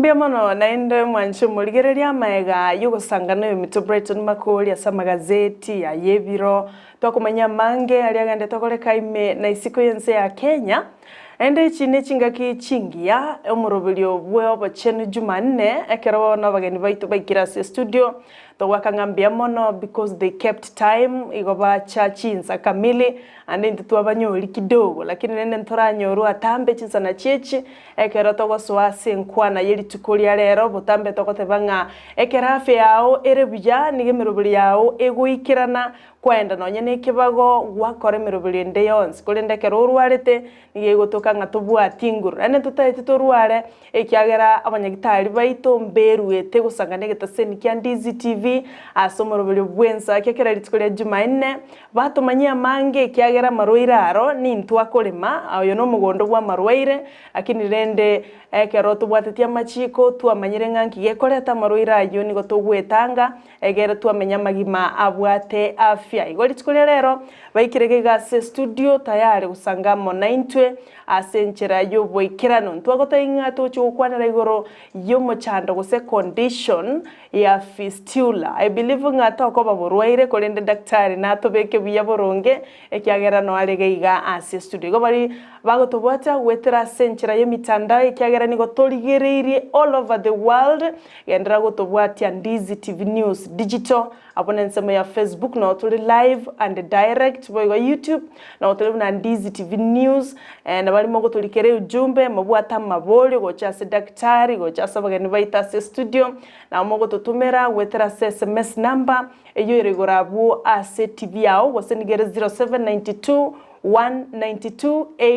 Mbuya mono naende mwanche morigererie amaega y'ogosangana oyominto Brighton Makori ase amagazeti aye ebiro. Twakomanya amange aria agendete koreka ime na isiko y'ense ya Kenya. Naende echi nechingaki chingiya, omoroberio bw'obochenu Jumanne, ekero bono abageni baito baikire ase estudio, Togoaka ng'a mbuya mono because they kept time, igo bacha chinsa kamili, naende intwe twabanyori kidogo, lakini rende ntoranyorwe atambe chinsa nachio echi, ekero togosoa ase enkwana ye rituko ria rero, botambe togoteba ng'a ekero afya yao ere buya, nigo emeroberi yao egoikerana, kwaenda nonye na ekebago, gwakora emeroberi ende yonsi, korende ekero orwarete, Nigo egotoka ng'a tobwati nguru, naende totaeti torware, ekiagera abanyagitari baito mberuete gosangana egetaseni kia Ndizi TV ase omoroberio bw'ensaki kera rituko ria Jumanne, batomanyie amange ekiagera amarwaire aro nintwe akorema, oyo nomogondo bw'amarwaire, lakini rende ekero tobwatetie amachiko twamanyire ng'a nki gekoreta amarwaire ayio nigo togwetanga Egere twamenya amagima abwate afya. Igo rituko ria rero baikire iga ase estudio tayari gosanga amo naintwe ase enchera y'oboikeranu. Ntwagotebia ng'a togochia gokwanera igoro y'omochando gose condition ya fistula. I believe ng'a tokoba borwaire korende daktari natobeke buya boronge ekiagera noe are iga iga ase estudio. Igo baria bagotobwata goetera ase enchera y'emitandao ekiagera nigo torigereirie all over the world Genderera gotobwatia Ndizi TV News Digital abwo nensemo ya Facebook noo tore live and direct boigo YouTube noo tore buna Ndizi TV News eh, nabo arimo gotorikera eujumbe mobwate amaborio gocha ase daktari gocha ase abageni baito ase estudio nabo mogototomera goetera ase sms number eyio ere igoro abwo ase TV yao gose nigo ere 0792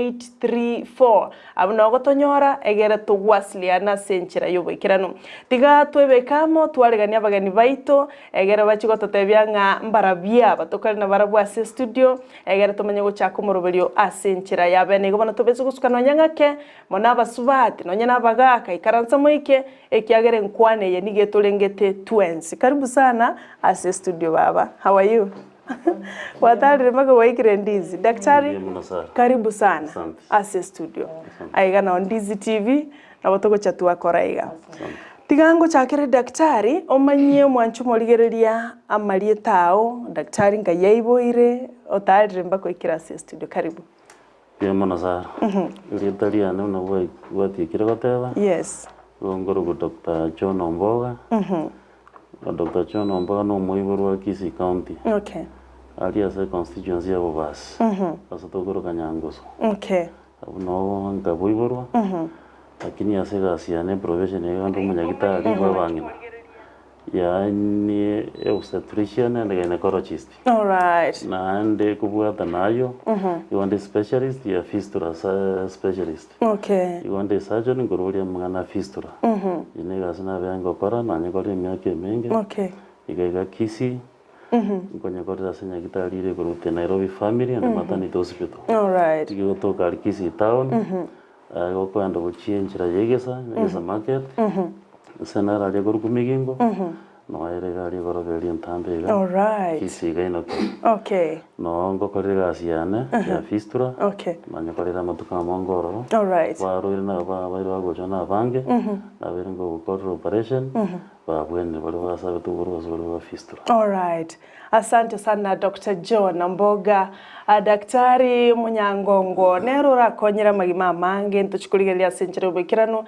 192834 Abwo nao gotonyora, egere togwasiliana ase enchera y'oboikeranu. Tiga twebeke amo, twareganie abageni baito, egere bachie gototebia ng'a mbarabwo aba tokare nabarabwo ase estudio, egere tomanye gochaka omoroberio ase enchera ya bene. Igo bono tobese gosuka nonya ng'ake, mono abasubati, nonya na abagaaka, ikaransa moike, ekiagera enkwana eye nigo etorengete twensi. Karibu sana ase estudio baba. How are you? Gwatarire mpaka gwaikire Ndizi. Daktari, Mbuya mono Sarah. karibu sana Asante. ase studio. Asante. Aiga nao Ndizi TV, nabo togocha twakora iga. Asante. Tiga ngochakere daktari, omanyie omwanchi omorigereria amarieta ao, daktari ngai aiboire, otarire mpaka oikire ase studio. Karibu. Mbuya mono Sarah. Erieta riane buna bwa- bwatiekire goteba, Yes. nigo nkorokwa Doctor John Omboga. Doctor John Omboga na omoiborwa wa Kisii County. Okay. Aria ase econstituency ya Bobasi, ase tokoroka Nyangusu. Okay. Abwo noo nkaboiborwa, lakini ase egasi yane eprofession iga inde omonyagitari bwa abang'ina, yaani obstetrician and gynecologist. Alright. Naende kobwata na ayio, igo nde specialist ya fistula specialist. Okay. Igo nde surgeon nkoruria amang'ana a fistula. Eyio na egasi nabeire ngokora, nanyekorire emiaka emenge. Okay. Iga iga Kisii, nkonyekorera ase nyagitari ere ekorokwa The Nairobi Family and Maternity Hospital. Alright. Iga egotoka aria Kisii town, gokoenda gochia enchera ya Egesa, Egesa market, ase naro aria ekorokwa Migingo, Noyo ere iga aria igoro eria entambe iga, Alright. Kisii iga inoki. Okay. Noo ngokorera egasi yane ya fistula, Okay. nanyekorire amatuko amange ororo. Alright. Barwaire na abaire bagocha na abange, nabeire ngokorera operation, babwenire baria basabete oborwaire boria bwa fistula. Alright. Asante sana Doctor John Omboga, Daktari Omonyangongo nere orakonyere amagima amange ntochi korigereria ase enchera y'oboikeranu,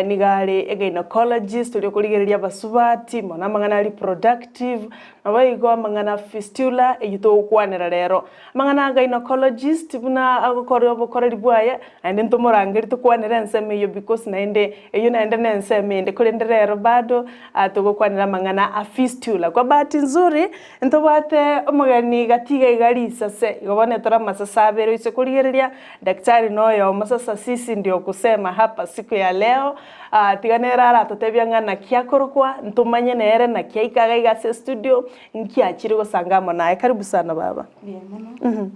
nigo are egynecologist oria okorigereria abasubati mono amang'ana a reproductive, naboigo amang'ana a fistula eyio togokwanera rero. Amang'ana a gynecologist buna agokora obokoreri bwaye, naende ntomorangerie tokwanere ensemo eyio because naende eyio naende ne ensemo ende, korende rero bado togokwanera amang'ana a fistula. Kwa bahati nzuri, ntobwate omogeni gati iga iga risase, igo bono etore amasase abere oise korigereria, daktari noyomo sasa sisi ndio kusema hapa siku ya leo, tiga nere aratotebia ng'a naki akorokwa, ntomanye nere naki aika iga iga ase estudio, Nki achire gosanga amo naye? Karibu sana baba. Mbuya mono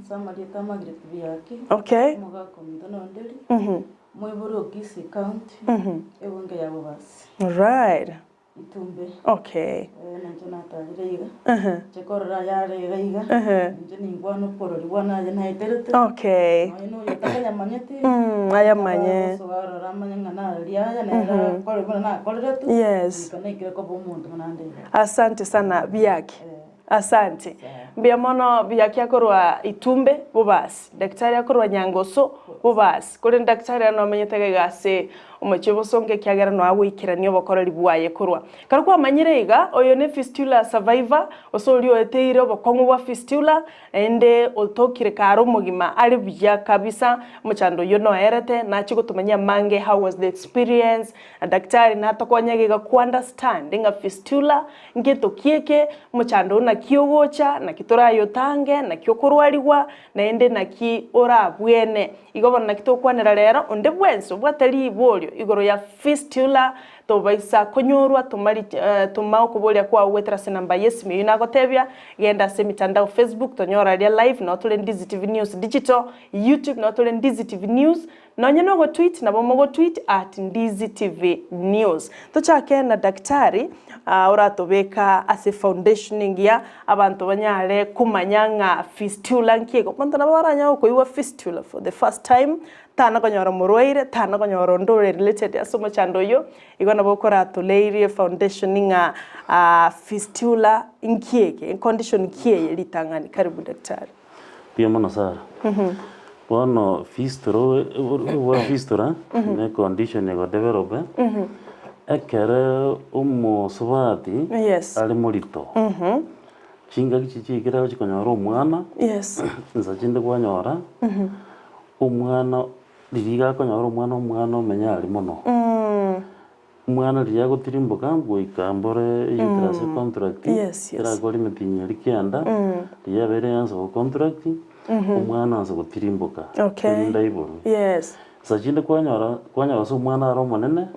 ase amarieta a Margaret Biaki, Okay. omogaka ominto na Onderi, moibori o Kisii County, ebunge ya Bobasi. Alright. Itumbe. Okay. Eh, nainche natarire iga. Inche korora ayare iga iga. Inche ninkwane okorori bwane aye naeterete. Okay. Nonya na oyo otakayamanyeti. Ayamanye. Agosoa arore amanye ng'a naroria aya, nere akore buna nakoreretwe. Yes. Goika naikire koba omonto buna nde iga. Asante sana Biaki. Asante. Mbuya mono Biaki akorwa Itumbe bobasi. Daktari akorwa Nyangoso bobasi. Korende daktari ere nomenyete iga iga ase omochie obosongo ekiagera noa goikerania obokoreri bwaye korwa. Ekero kwamanyire iga, oyo ne fistula survivor, gose oria oeteire obokong'u bwa fistula, naende otokire kare omogima are buya kabisa, omochando oyio noerete, nachie gotomanyia amange how was the experience, na daktari natokonye iga iga ko understand ng'a fistula Ngeto ki eke, omochando oo naki ogocha, naki torayotange, naki okorwarigwa, naende naki orabwene. Igo bono naki togokwanera rero, onde bwensi obwate riborio igoro ya fistula, tobaisa konyorwa, toma toma okoboria kwao goetera ase enamba y'esimi eyio nagotebia, genda ase emitandao Facebook tonyore aria live, noo tore Ndizi TV News Digital, YouTube noo tore Ndizi TV News, Nonye nogotweet nabo mogotweet at Ndizi TV News. Tochake na daktari oratobeka ase foundation engiya abanto banyare komanya ng'a fistula nki ego. Abanto nabo baranyare gokoigwa fistula for the first time, tana konyora omorwaire, tana konyora onde ore related ase omochando oyio, igo nabo okoratoleirie foundation ng'a fistula nki eke, condition ki eye ritang'ani. Karibu daktari. Mbuya mono Sarah. Bono fistula obo fistula ne condition ego develop ekere omosubati Yes. are morito. Chingaki chiria chiaikire agochi konyora omwana, Yes. chinsa chinde kwanyora, omwana riria iga akonyora omwana omwana omenya aria mono. Omwana riria agotirimboka goika mbore uterus econtract, Yes, yes. erakore emetienyi eria kianda, riria yabeire yansa gocontract, omwana ansa gotirimboka, Okay. erinde aiborwe. Yes. Nsa chinde kwanyora kwanyora ase omwana are omonene,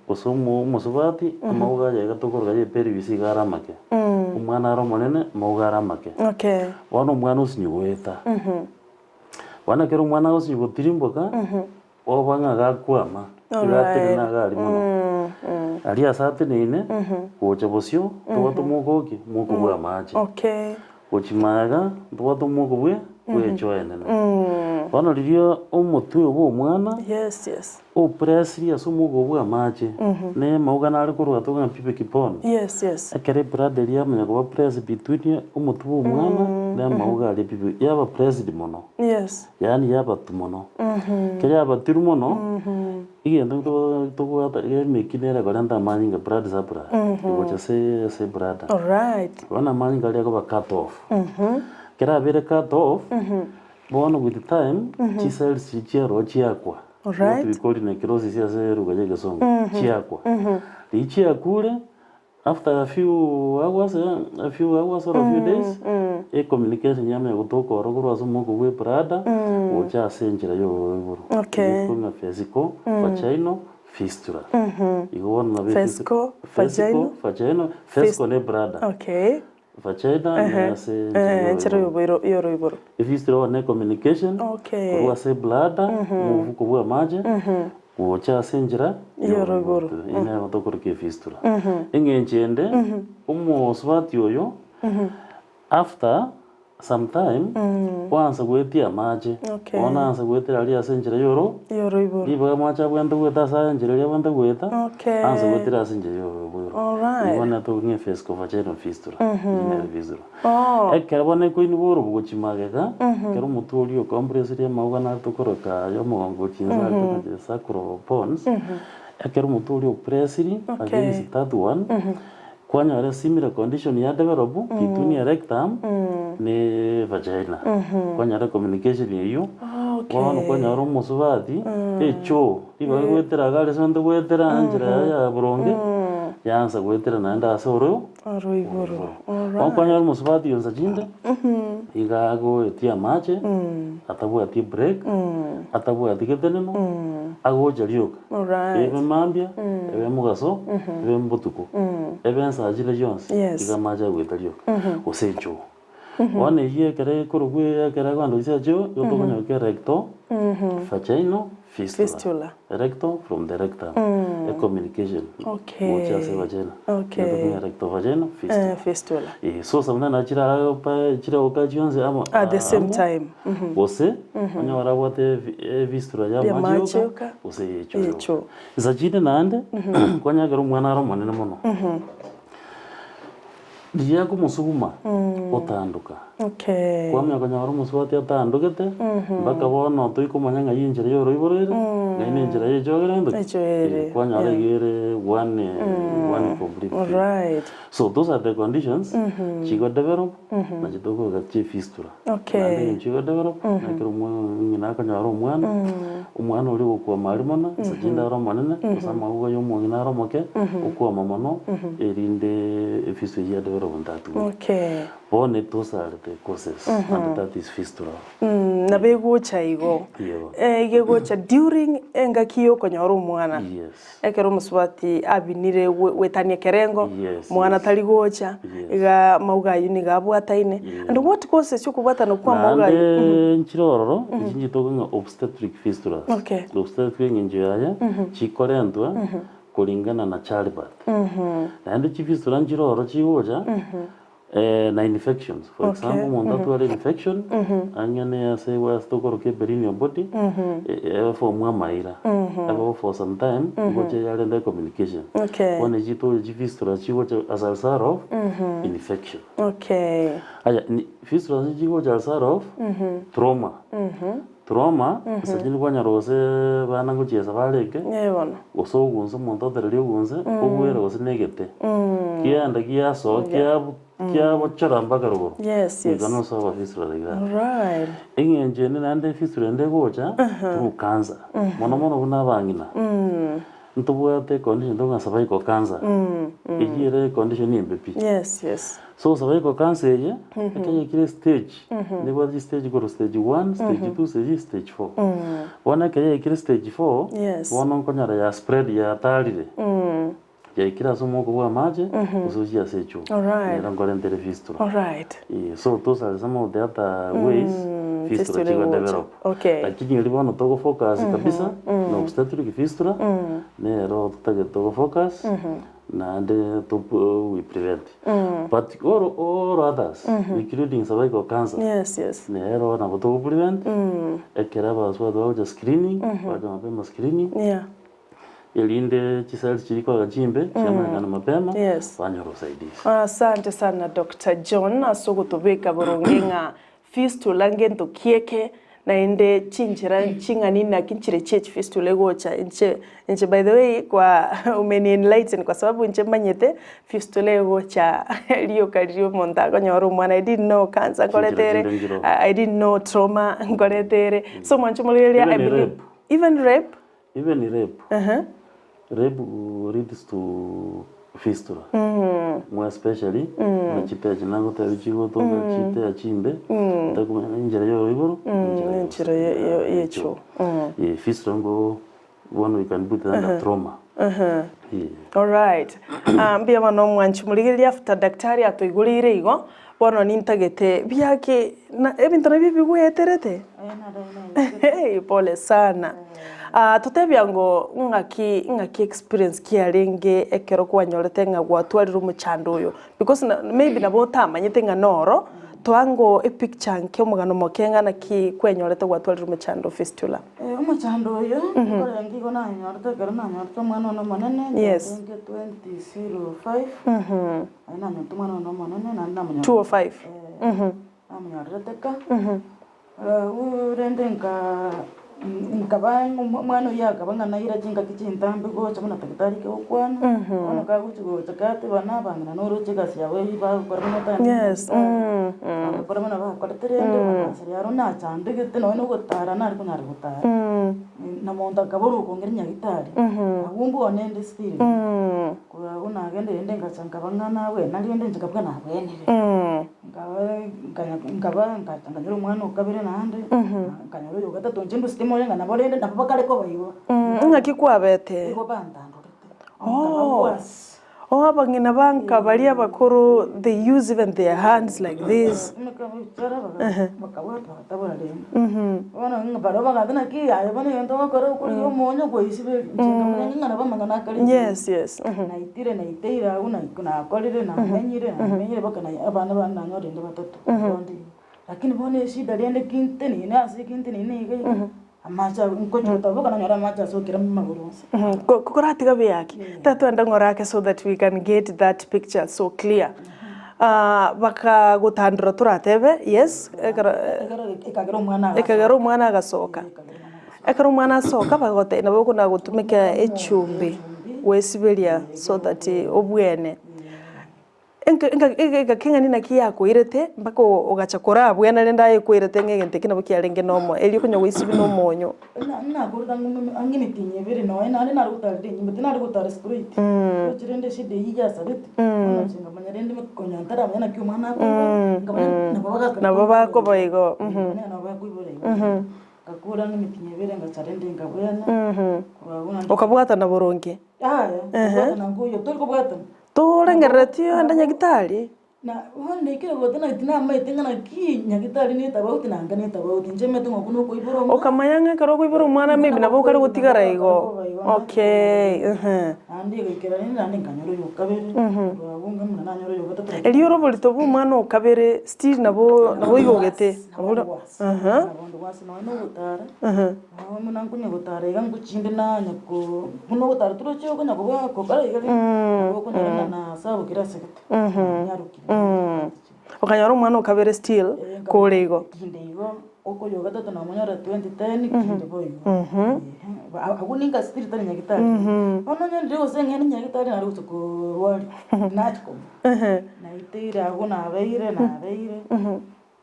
gose omo omosubati, amauga aye iga tokoroka ya pelvis iga are amake. Omwana are omonene, amauga are amake. Okay. Bono omwana osinywa goeta. Bono ekero omwana agosinywa gotirimboka, Oba ng'a gakwama, iga atenene iga aria mono. Aria ase ateneine, gocha bosio, ntobwate omwoko oki? Omwoko bwa amache. Gochia magega, ntobwate omwoko bwe bw'echoa enene. Bono riria omotwe bwa omwana opresirie ase omwoko bwa amache, na amauga nare korwa atoka ng'a pubic bone. Ekero ebrada eria yamanya koba pressed between omotwe bwa omwana na amauga aria pubic, yaba pressed mono. Yaani yabatu mono. Ekero yabatirwe mono, egento to- tobwate emeki nere ekorenta amanyinga blood supply, egocha ase ase ebrada. Alright. Bono amanyinga aria akoba cut off. Ekero abeire cut off, bono with time, chicells chiria chiarwa chiakwa. Alright. What we call necrosis ase eruga ya egesongo, chiakwa. Riria chiakure, After a few hours, a few hours or a few days, ecommunication yamanya gotoka oro korwa ase omoko bwa ebrada gocha ase enchera ya oroiboro. Okay. Eyio ng'a vesico vaginal fistula. Igo bono nabo Vesico, vaginal, vaginal, vesico ne ebrada. Okay. Vagina ne ase enchera ya Enchera oroiboro. ya oroiboro. Efistula bono ne communication Okay. korwa ase ebladder, omofuko bwa amache, gocha ase enchera Y'oroiboro. Eyio nero tokoroka efistula. Eng'encho ende, omosubati oyo, after some time, oansa goetia amache, Okay. bono aansa goetera aria ase enchera y'oro Y'oroiboro. ribaga amache abwenerete goeta ase enchera eria abwenerete goeta, Okay. aansa goetera ase enchera y'oroiboro. Alright. Igo nero tokong'a efesco-vaginal fistula. Eyio nero efistula. Oh. Ekero bono ekoinwa borobu gochia magega, ekero omotwe oria okompresirie amauga naro tokoroka aya omogongo gochia inse naro tokoroka sacral bones, ekero omotwe oria opresirie Okay. against that one, kwanyora esimilar condition ya develop between a rectum ne vagina. Kwanyora ecommunication eywo, Okay. bono kwanyora omosubati, echoo, ribaga goetera iga aria ase onde goetera enchera yaye ya boronge, yaansa goetera naende ase oro. Oroiboro. Bono kwanyora omosubati onsa chinde, iga agoetia amache, atabwati ebreak, atabwati geteneno, agocha rioka. Ebe mambia, ebe mogaso, ebe mbotuko, ebe ensaa chire chionsi, Yes. iga amache agoeta rioka, gose echoo. Bono eyio ekero ekorokwa ekero ekogenda gochia ase echoo, igo tokonyora ki recto vaginal fistula. Fistula. Recto from the rectum, e communication Okay. gochia ase vagina. Okay. Igo tokonyora recto vaginal fistula. Eh, fistula. Eh, so sometimes nabo chirabe chiroka chionsi amo At the same amo, time. gose onyore abwate efistula ya Ya amache amache yoka, yoka, gose ya echo yoka. echo. Insa chinde naende, kwanyora ekero omwana are omonene mono, riria akomosuguma, otandoka. Okay. Kwamanya konyora omosubati atandogete, mpaka bono toikomanya ng'ai enchera ya oroiboro ere, ng'ai na enchera ya echogere ende ki? Echo ere, Eh, kwanyora yeah. iga ere one one complete thing. Alright. So those are the conditions chigo develop nachi tokoga chi fistula. Okay. Naende eng'encho chigo develop, ekero omong'ina akonyora omwana, omwana oria ogokwama aria mono, ase chinde are omonene, gose amauga ya omong'ina are omoke, okwama mono, erinde efistula eyio ya develop in that way. Okay. Bono those are the causes and that is fistula. Nabo egocha igo. Igo. Egegocha during engaki ya okonyora omwana. Yes. Ekero omosubati abinire gwetania ekerengo, Yes, mwana yes. tari gocha, Yes. iga amauga ayio nigo abwataine. Yeah. And what causes okobwatana kwa amauga ayio? Naende nchire ororo, echi nchitoka ng'a obstetric fistulas. Okay. Obstetric eng'encho yaye, chikorentwa kulingana na childbirth. Naende chifistula nchire ororo chigocha, na infections. For Okay. example, omonto atware infection, ang'e ne ase ase tokoroka eperineal body, eform amaira. Ebe for some time, ngocha yarenta ecommunication. Okay. Bono echi to chifistula chigocha as a result of infection. Okay. Aya, ni fistula chigocha as a result of trauma. Trauma, ase chinde kwanyora gose bana ngochiesa barenge, Eh bono. gose ogunse omonto otereria ogunse, ogwere gose na egete. Kiaenda giasoa kiabu kiabochora mpaka rogoro. Yes, yes. Goika nonsi oba fistula like that. Alright. Eng'encho ende naende fistula ende egocha, through cancer. Mono mono buna abang'ina, ntobwate econdition tokonyora cervical cancer. Eyio ere econdition embe pi. Yes, yes. So cervical cancer eye, ekero yaikire stage, nebwate chistage korwa stage one, stage two, stage three, stage four. Bono ekero yaikire stage four, Yes. bono nkonyora ya spread yatarire, yaikire ase omogoko bwa amache, gose gochia ase echoo. Alright. Nero nkorentere fistula. Alright. Eh, so those are some of the other ways fistula Fistula chigo egocha. develop. Okay. Lakini eri bono togofocus kabisa, na obstetric fistula, nero totagete togofocus, naende to we prevent. But all, all others, including cervical cancer, Yes, yes. nero nabo togo prevent, ekero abasubati bagocha screening, bacha mapema screening, Yeah. erinde chicells chiria koga chimbe, chiamanyekana mapema, Yes. banyora usaidizi. Asante sana Dr. John ase ogotobeka boronge ng'a fistula ngento kieke naende chinchera ching'ani naki nchire chie chifistula egocha inche inche by the way kwa umeni enlighten kwa sababu inche manyete fistula egocha rioka riria omonto akonyora omwana I didn't know cancer nkorete ere, Chinchera chinde nchiroo. I didn't know trauma nkorete ere so mwanche morigereria I Even believe rape. even rape Even rape. Rape leads to fistula. More especially, buna chitea echi nagotebia chigotoka chitea chimbe, otakomanya enchera ya oroiboro, enchera ya enchera ya echoo. Eh, fistula nko bono we can put it under trauma. Eh. Alright. Ah, mbuya mono omwanchi morigereria after daktari atoigoreire igo, bono nintagete biake na ebinto nabio bigweterete. Hey, pole sana. Ah, totebia ngo ng'aki ng'aki experience ki yarenge ekero kwanyorete ng'a gwatwarire omochando oyo because na maybe nabo otamanyete ng'a noro toango epicture nke omogano moke ng'a naki kwenyorete gwatwarire omochando fistula. Omochando oyo, nkorenge igo nanyorete ekero nanyorete omwana one omonene, Yes. yarenge 2005, aye nanyorete omwana one omonene naende namonyorete 205. namonyorerete ka, rende nka nkaba omwana oyio akaba ng'a naira chingaki chintambe gocha buna daktari kegokwana, bono kagochi gocha gateba abang'ina noroche egasi yabo eywo bagokora buna otari Yes. bagakora buna bakorete rende bagaseria aro nachandegete nonye na ogotara nare konyara gotara, na monto akabora okong'ira nyagetari, abwo mbwane inde still, korwa abwo nagenda rende ngacha nkaba ng'a nabwena rende inche nkabuga nabwenire. Nkaba nkanya nkaba nkacha nkanyora omwana o kabere naende, nkanyora oyo o gatato inche ndusete moyo ng'a nabo rende nabo bakare koba igo. Ng'aki kwabete? Igo bantandorete, Oh. nkaba worse. Oh abang'ina ba nka baria abakoro they use even their hands like this. Bagatumeka ebichara bakabwata bagatabora rende. Bono ng'a baria bagamba naki aye bono egento ogokora okorigia omonyo gwaisiberia. Inche nkamanya ng'a nabo amang'ana akare igoro. Yes, yes. Naitire naiteire agwo nakorire namenyire namenyire mpaka abana bane nanyora rende batato bono igo. Lakini bono eshida rende ki ntenene ase eki ntenene iga iga, amache ago nkochi gotaboka nanyora amache asokire amagoro onsi. Koratiga buya aki, tatwende ng'ora ake so that we can get that picture so clear. Bakagotandora toratebe yes, ekero Ekagera omwana agasoka. Ekagera omwana agasoka. Ekero omwana asoka bagotebia nabo okona gotumeka echumbi goesiberia so that obwene. Engaki ng'a naki yakoirete mpaka ogacha korabwena rende aye ekweirete ng'a egento eke nabo kiarenge nomoyo, erio konya goisibwa na omonyo. Nakorete ang'e emetienyi ebere nonya naende nare gotarera enyomba, tinare gotara straight, roche rende eshida eyio yasarete, bono inche nkamanya rende konya ntaramanya naki omwana akoigwa, nkamanya nabo bagakora Nabo bakoba igo. nkamanya nabo bakoibora igo. Ngakora ang'e emetienyi ebere ngacha rende nkabwena, korwa abwo naende Okabwatana boronge? Yaya, kobwatana nkoiyo, tori kobwatana. Torengereretie oende nyagitari? Na bono naikire goeta naki tinamaete ng'a naki nyagitari netabauti na nka netabauti, inche manyete ng'a okwo nokoibora omwana. Okamanya ng'a ekero okoibora omwana maybe nabo okare gotigara igo. Okay, ehe. Naende egaikera rende naende nkanyora oyo okabere, korwa abwo nkamanya nanyora oyo ogatato. Erio ore oborito bwa omwana okabere still nabo nabo oigogete. Nabo onde gwase, nabo onde gwase nonya na ogotara. Nabo buna nkonya gotara iga ngochinde nanya ko buna ogotara toroche okonya koba gokora iga rende, nabo okonyora ng'a nasabokire ase gete, nyarokire Okanyora omwana okabere still kore igo. Kinde igo, okoyo ogatato namonyora 2010 kinde boigo. Ehe, abwo ninka still tari nyagitari. Bono onye ndire gose ng'ende nyagitari nare gocha korwaria, nachia komanya. Naiteire abwo nabeire nabeire.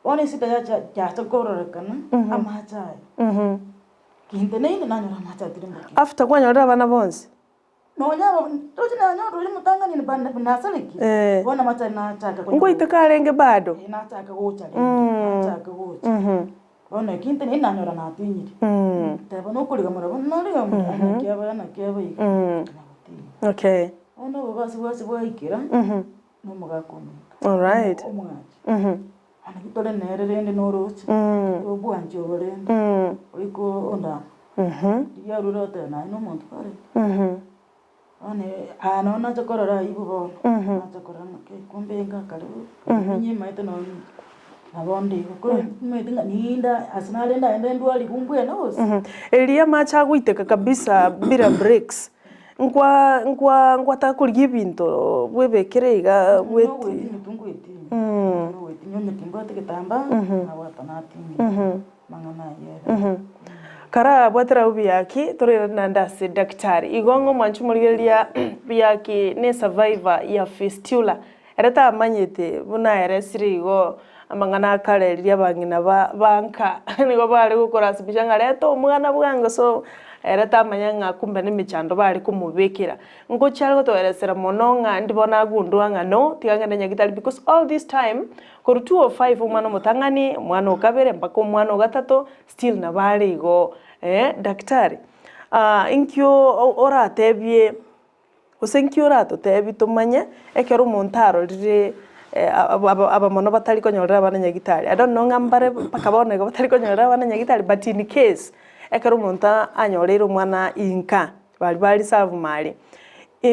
Bono esida yacha yacha kororekana amache aya, kinteneine nanyora amache atirimbokia. After kwanyorire abana bonsi? Nonya aba roche nanyora oria omotang'ani nasarekire, Eh. bono amache aria nachaka konya Ngoiteka arenge bado? Eh, nachaka gocha rende, nachaka gocha. Bono ekinteneine nanyora natinyire, teba nokorigamora bono narigamora, naki aba naki aba iga, nagotinyia. Okay. Bono obobasi bwacha bwaikera, na omogaka ominto, Alright. omwanchi. Naki tore nere rende noroche, tobwanchi obo rende, oike ondama. Riria arure otebe naye nomonto kare. Bono aya nonye nacha korora aibu bono, nacha korora ng'a kei kumbe ngakare bo, ninyemaete nonye nabo nde igo, korende nimanyete ng'a ninde ase narende aye nde ndwarigwe mbwene gose. Erio amache agoiteka kabisa bila breaks, Nkwa nkwa nkwataka korigia ebinto bwebekere iga bweti. Nogwetinyia tu ngwetinyia, nogwetinyia onye timbwati egetambaa, nabwata natinyia, amang'ana ayio ere. Karabwatera abwo biyaki, torairane naende ase daktari. Igo ng'a omwanchi omorigereria biyaki ne survivor ya fistula. Ere tamanyete buna aeresire igo amang'ana a kare riria abang'ina ba ba nka nigo bare gokorasimisha ng'a reta omwana bwango so ere tamanya ng'a kumbe na emechando bare komobekera. Ngochia are gotoeresera mono ng'a ndi bono agundua ng'a no, tiga ng'ende nyagitari because all this time korwa 2:05 omwana omotang'ani, omwana o kabere mpaka omwana o gatato still nabo are igo daktari inki oratebie. Gose nki oratotebie tomanye, ekero omonto arorire aba mono batari konyorera abana nyagitari, I don't know ng'a mbare mpaka bono iga batari konyorera abana nyagitari but in case, ekero omonto anyoreire omwana inka, baria ba reserve mari,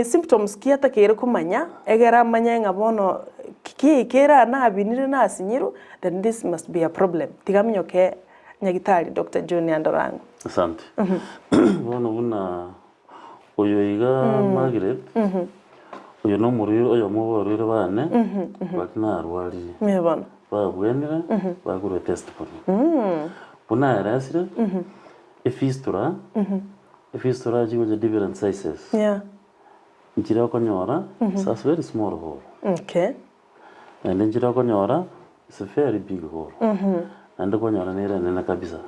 symptoms ki atakeire komanya, egere amanye ng'a bono ki kere aa nabinire nasinyirwe, then this must be a problem, tiga aminyoke nyagitari Doctor John Andorango. Asante. Bono buna Oyo iga Margaret, oyo nomorwaire oyomo bw'abarwaire bane baria narwarire, Ee bono. babwenire, bakorwa etestimony. Buna aeresire, efistula, efistula chigocha different sizes. Yeah. Nchire okonyora, it's a very small hole. Okay. Naende nchire okonyora, it's a very big hole. Naende okonyora nere enene kabisa.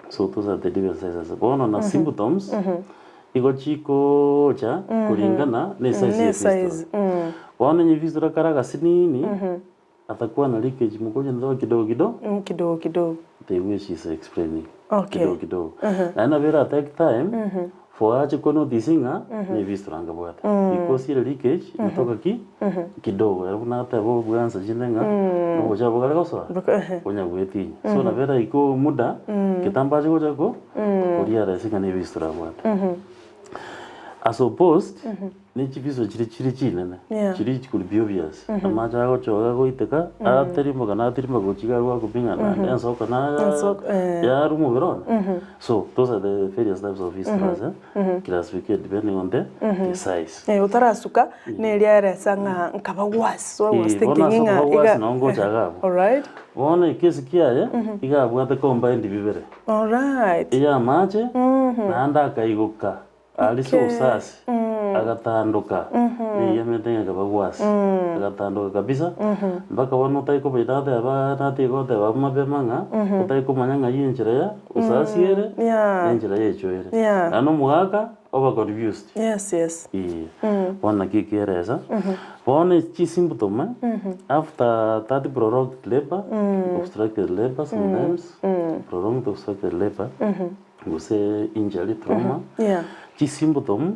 So those are the different sizes. Bono na symptoms, igo chikoocha kulingana na esize Ne ya size, efistula. Bono onye efistula kare agasinini, atakuwa na leakage mokonya ntoka kidogo kidogo, Kidogo kidogo. the way she's explaining. Okay. Kidogo kidogo. Naende nabo era take time, For ache ko notice ng'a ne efistula nkabwate. Because ere leakage inatoka ki? Kidogo. Ere buna ateba obwansa chinde ng'a nogocha abwo kare gosoa konya gwetinya. So nabo eraike omuda kitambo ache gocha ko korealize ng'a ne efistula abwate. As opposed ne chifistula chiria chire chinene chiria chikori be obvious amache agochoka agoiteka aterimboka na aterimboka gochia iga arwe akobia ng'a naende ensoko yarwa omobere one. So those are the various types of fistulas eh, classified depending on the the size. Eh, otarasuka neria eresa ng'a nkaba worse. So I was Eh, bono thinking ase ng'a okoba worse iga nabo ngocha iga abwo. Alright. Bono ekesi kiaye iga abwate combined bibere. Alright. Eya amache naende akaigoka aria ase obosasi agatandoka neyamete ng'a ekaba gwasi agatandoka kabisa mpaka bono otari komanya nateba natiga goteba abwo mapema ng'a otari komanya ng'a eywo enchera ya osasi ere Yeah. na enchera ya echo ere. Yeah. Naende omogaka oba confused. Yes, yes. Eeh, bono naki ekeresa. Bono chisymptom after that prolonged labour, obstructed labour sometimes, prolonged obstructed labour, gose injury, trauma, Yeah. chisymptom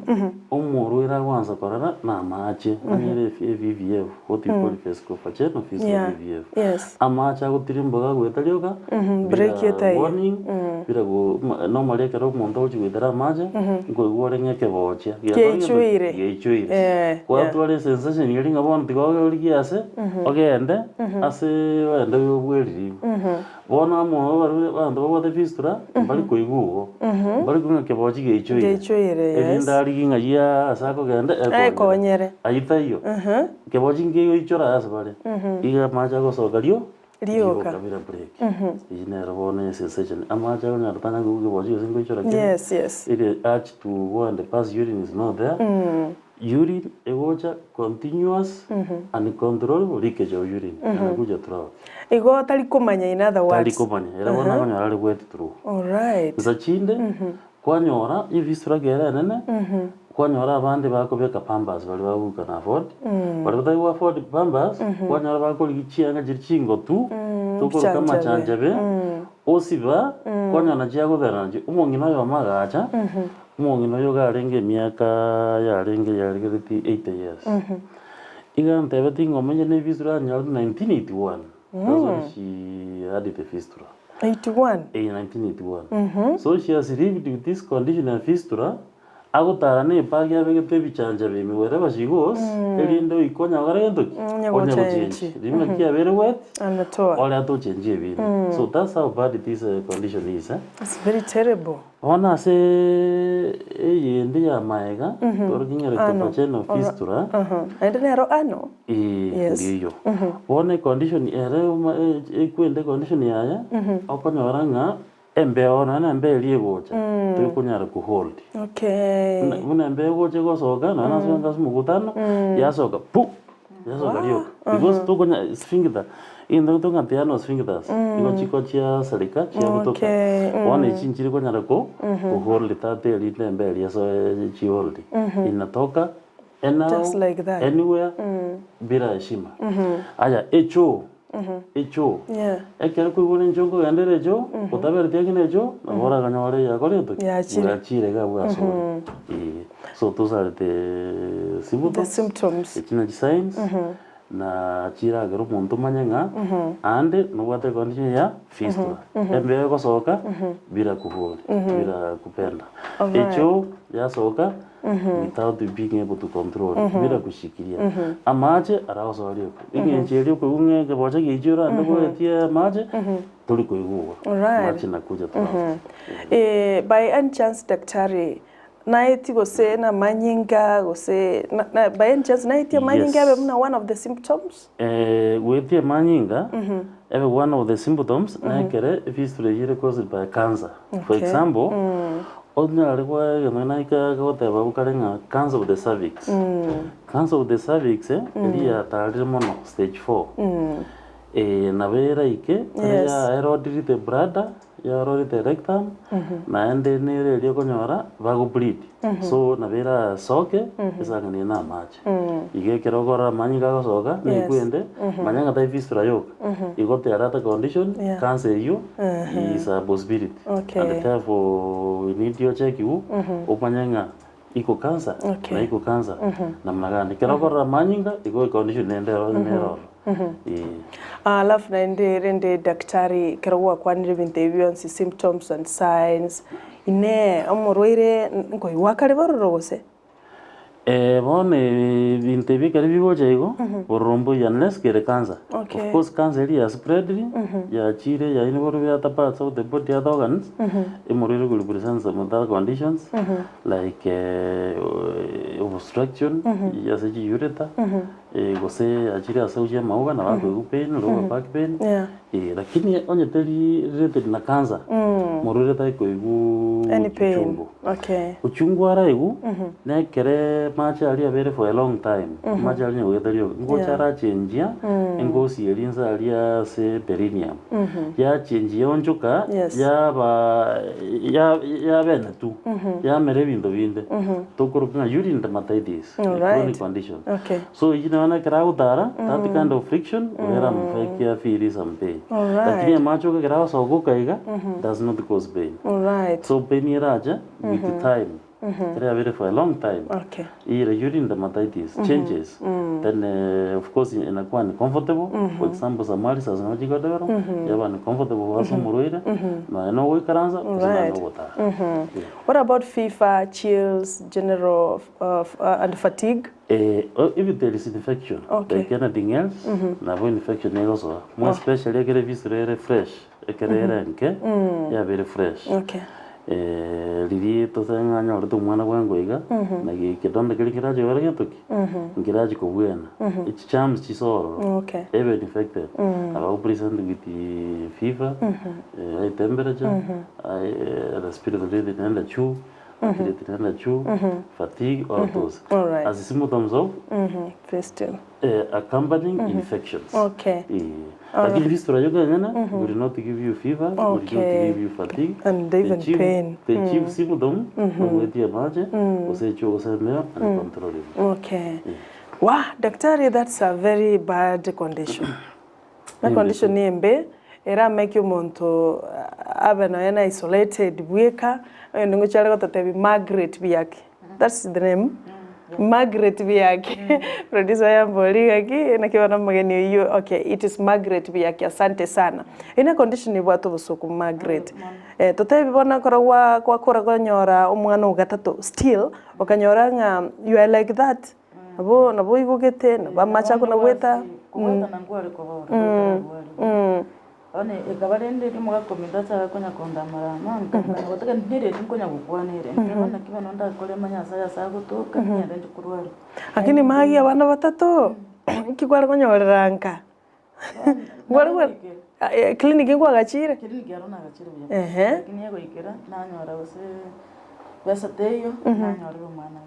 omorwaire agoansa korora na amache, onye ere VVF, what we call vesicovaginal fistula Yeah. VVF. Yes. Amache agotirimboka agoeta rioka, Break bila etaiyo. warning, bila go ma normally ekero omonto agochia goetera amache, nkoigwa orenge ekebochia, Geichoire. geichoire. Eh, Kwatwara esensation eria ng'a bono tiga origie ase, ogende, ase ogende obweriri. Bono amo abarwaire abanto babwate fistula, mbari koigwa igo, mbari koigwa ng'a ekebochia geichoire. Geichoire, yes. Erinde arigie ng'a ayio ase akogenda, Ekonyere. ekonyere. Ayio taiyo. Ekebochia nkegoichora ase bare, iga amache agosoka rio, Rioka. rioka bila break. Eyio nero bono esensation. Amache akonyora tanya koigwa ekebochia gose nkoichora kere, Yes, yes. ere urge to go and pass urine is not there, urine egocha continuous uncontrollable leakage of urine, enakuja throughout. Igo tari komanya in other Tari words. komanya, ere bono akonyora are wet through. Alright. Nsa chinde, kwanyora efistula ekero enene, kwanyora abande bakobeka pampers baria bagoika can afford, baria batari go afford pampers, kwanyora bakorigia chianga chiria chingotu, tokoroka Amachanchabe. amachanchabe, osiba, kwanyora nachio agotera nachio. Omong'ina oyomo agacha, omong'ina oyo iga arenge emiaka yarenge yaregereti 80 years. Iga antebetie ng'a omenye na efistula anyorete 1981, that's when she had the fistula. 81? Eh, 1981. So she has lived with this condition ya fistula, agotara na ebag abegete ebichancha bime wherever she goes, erinde oike onya gokora gento ki? Onya Onya gochenji. gochenji. Riria naki abeire wet, Anatoa. ore atochenjie ebinto. So that's how bad this condition is eh. It's very terrible. Bono ase eyende ya maega, toroki ng'a rectovaginal fistula, Naende nero ano? Ee, Yes. ndiyo. Bono econdition ere oma- e- ekwende econdition yaye, okonyora ng'a embeo nonya na embeo eria egocha, toikonyara kohold. Okay. Buna buna embeo egocha egosoka, nonya na ase ase omokutano, yasoka pu! Yasoka rioka. Because tokonya sphincter, egento tokonyora tiano sphincters, igo chiko chiasareka chiabutoka. Okay, Bono echi nchiri konyara ko kohold tata erinde embeo eria esoe chihold. Inatoka anyhow, Just like that. anywhere, bila heshima. Aya, echoo, echoo. Yeah. Ekero kwaigure enchoo nkogenda ere echoo, otabereti ang'e na echoo, nabo oraganyore yakoretwe ki? Yachire. Yachire iga abwo ase ore. Eeh. So those are the The symptoms, symptoms. echi nachi signs, na chiragere omonto omanye ng'a ande nobwate econdition ya fistula. Embeo egosoka bila kuhold, bila kupenda. Alright. Echoo yasoka without being able to control, bila kushikilia. Amache aragosoa rioka. Eng'encho eria okoigwa ng'a ekebocha giaichire orande goetia amache, tori koigwa. Alright. Amache nakuja throughout. Eh, by any chance daktari, naeti gose na amanyinga gose na, na, by any chance naeti amanyinga Yes. abe buna one of the symptoms? Eh, goetia amanyinga ebe one of the symptoms nekere efistula eyio ere caused by cancer. For Okay. example, onyare kwa egento naika goteba abwo kare ng'a cancer of the cervix. Cancer of the cervix eh, eria yatarire mono stage 4. Eh, nabo eraike Yes. ya erodire the bladder. Yarorete rectum, naende nere eria okonyora bago bleed. So nabo erasoke esang'anie na amache. Igo ekero okorora amanyinga agosoka, na ekwende, manya ng'a tari fistula yoka. Igo there are other condition, cancer eywo is a possibility. And therefore we need ochekiwu, omanye ng'a iko cancer na iko cancer namna gani. Ekero okorora amanyinga, igo econdition ende ero nere ororo. Eeh. Alafu naende rende daktari ekero gwakwanire ebinto ebi bionsi symptoms and signs, inee omorwaire nkoigwa akare bororo gose? Bono ebinto ebi ekero bigocha igo, bororo mboiyo unless kere cancer. Of course cancer eria ya spreadiri, yachire yainigorwa other parts of the body other organs, emorwaire ko represent some other conditions like obstruction ase chi ureter, gose yachire ase gochia amauga nabo akoigwa pain, lower back pain, lakini onye teri related na cancer, morwaire tari koigwa Any pain. uchungu. Okay. Uchungu araigwe, nekere amache aria abeire for a long time, amache aria onye goeta rioka, ngocha arachenjia engosi eria inse aria ase perineum, yachenjia yaonchoka, yaba ya- yaba enetu, yamera ebinto binde, tokoroka ng'a urine dermatitis, a chronic condition. Okay. So eyio nero ekero agotara, that kind of friction, era amafekia afeeli some pain. Alright. Lakini amache oka ekero agosoka oka iga, does not cause pain. Alright. So pain erache with time, ekero yabeire for a long time, Okay. ire urine dermatitis changes, then of course inakuwa uncomfortable, for example some ulcers nabo chigodevelop, yaba uncomfortable ase omorwaire, nonya na ogoikaransa, gose nonya na Alright. ogotara. Yeah. What about fever, chills, general and fatigue? If there is infection, like anything else, nabo infection egosoa, more especially ekero ebisuro ere fresh, ekero ere enke, yabeire fresh. Riria tosabe ng'a anyorete omwana bwango iga, na ekedonda keria kerache kore gento ki? Nkerache kobwena, echi germs chisoe ororo, ebe infected, nabo ago present with fever, high temperature, respiratory rate inaenda juu. Activity naende juu, fatigue, all those. Alright. As symptoms of Fistula. accompanying infections. Okay. Eh. Lakini fistula yoka enyene will not give you fever, will not Okay. give you fatigue. And The even chief- pain. The chief symptom, nogoetia amache, gose echio gosemeo and controlling. Okay. Wah, daktari, that's a very bad condition. Na condition embe, erameke omonto abe nonya na isolated bweka, oyonde ngochia are gototebia Margaret Biaki, that's the name? Margaret Biaki, producer oyamboria ng'aki, naki bono omogeni oyio, okay, it is Margaret Biaki, asante sana. Eyio ne condition ebwate obosoku Margaret. Totebi bono ekero gwa gwakora konyora omwana ogatato still, okanyora ng'a you are like that. Nabo nabo oigogete, nabo amache ako nagweta. Kobwatana nkware koba ore goetera Bono ekaba rende erio omogaka ominto achaka konya kondamora amo, nkamanya gotaka ntereri nkonya gokwana ere, nkeba naki bono ndakore manye ase ase agotoka, ngende nche korwara. Lakini magi abana batato, nki kware konyorera nka? Nkware ko clinic nkwagachire? Clinic aro nagachire buya, Ehe. lakini egoikera, nanyora gose besa teiyo, nanyorire omwana.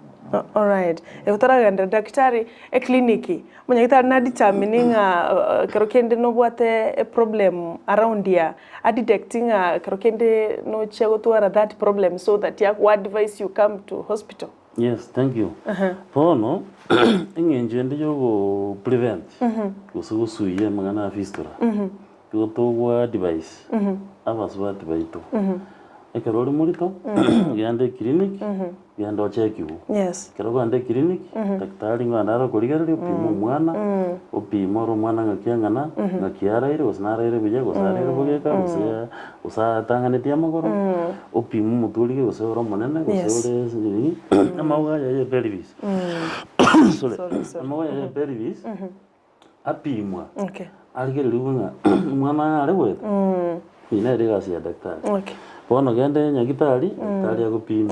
Alright, otaragenda daktari eclinic, omonyagitari na determine ng'a ekero kende nobwate eproblem around here, a detect ng'a ekero kende nochia gotwara that problem so that ago advise you come to hospital. Yes, thank you. Bono, eng'encho ende ya ogo prevent gose gosuia amang'ana a fistula, igo togwa advise abasubati baito, ekero ore morito, genda eclinic, genda ochekiwe. Ekero okogenda eclinic, daktari ngogenda are okorigereria opime omwana, opime ore omwana ng'aki ang'ana, ng'aki araire, gose naraire buya, gose araire bogeka, gose gose atang'anetie amagoro, opime omotwe origie gose ore omonene, gose ore nini, amauga aya ya pelvis, sorry, Sorry, sorry. amauga aya ya pelvis, apimwa, arigereriwe ng'a omwana nare goeta, eyio nere egasi ya daktari. Bono genda nyagitari, daktari agopime.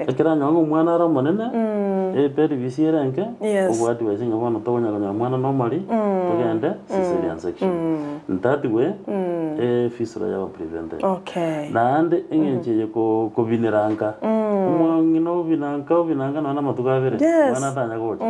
Ekero anyora ng'a omwana are omonene, epelvis ere enke, obwati ng'a bono tokonya konyora omwana normally, togende cesarean section. In that way, efistula yaba prevented. Naende eng'encho eye ko kobinera nka, omong'ina obina nka obina nka nonya na amatuko abere, omwana atanya gocha,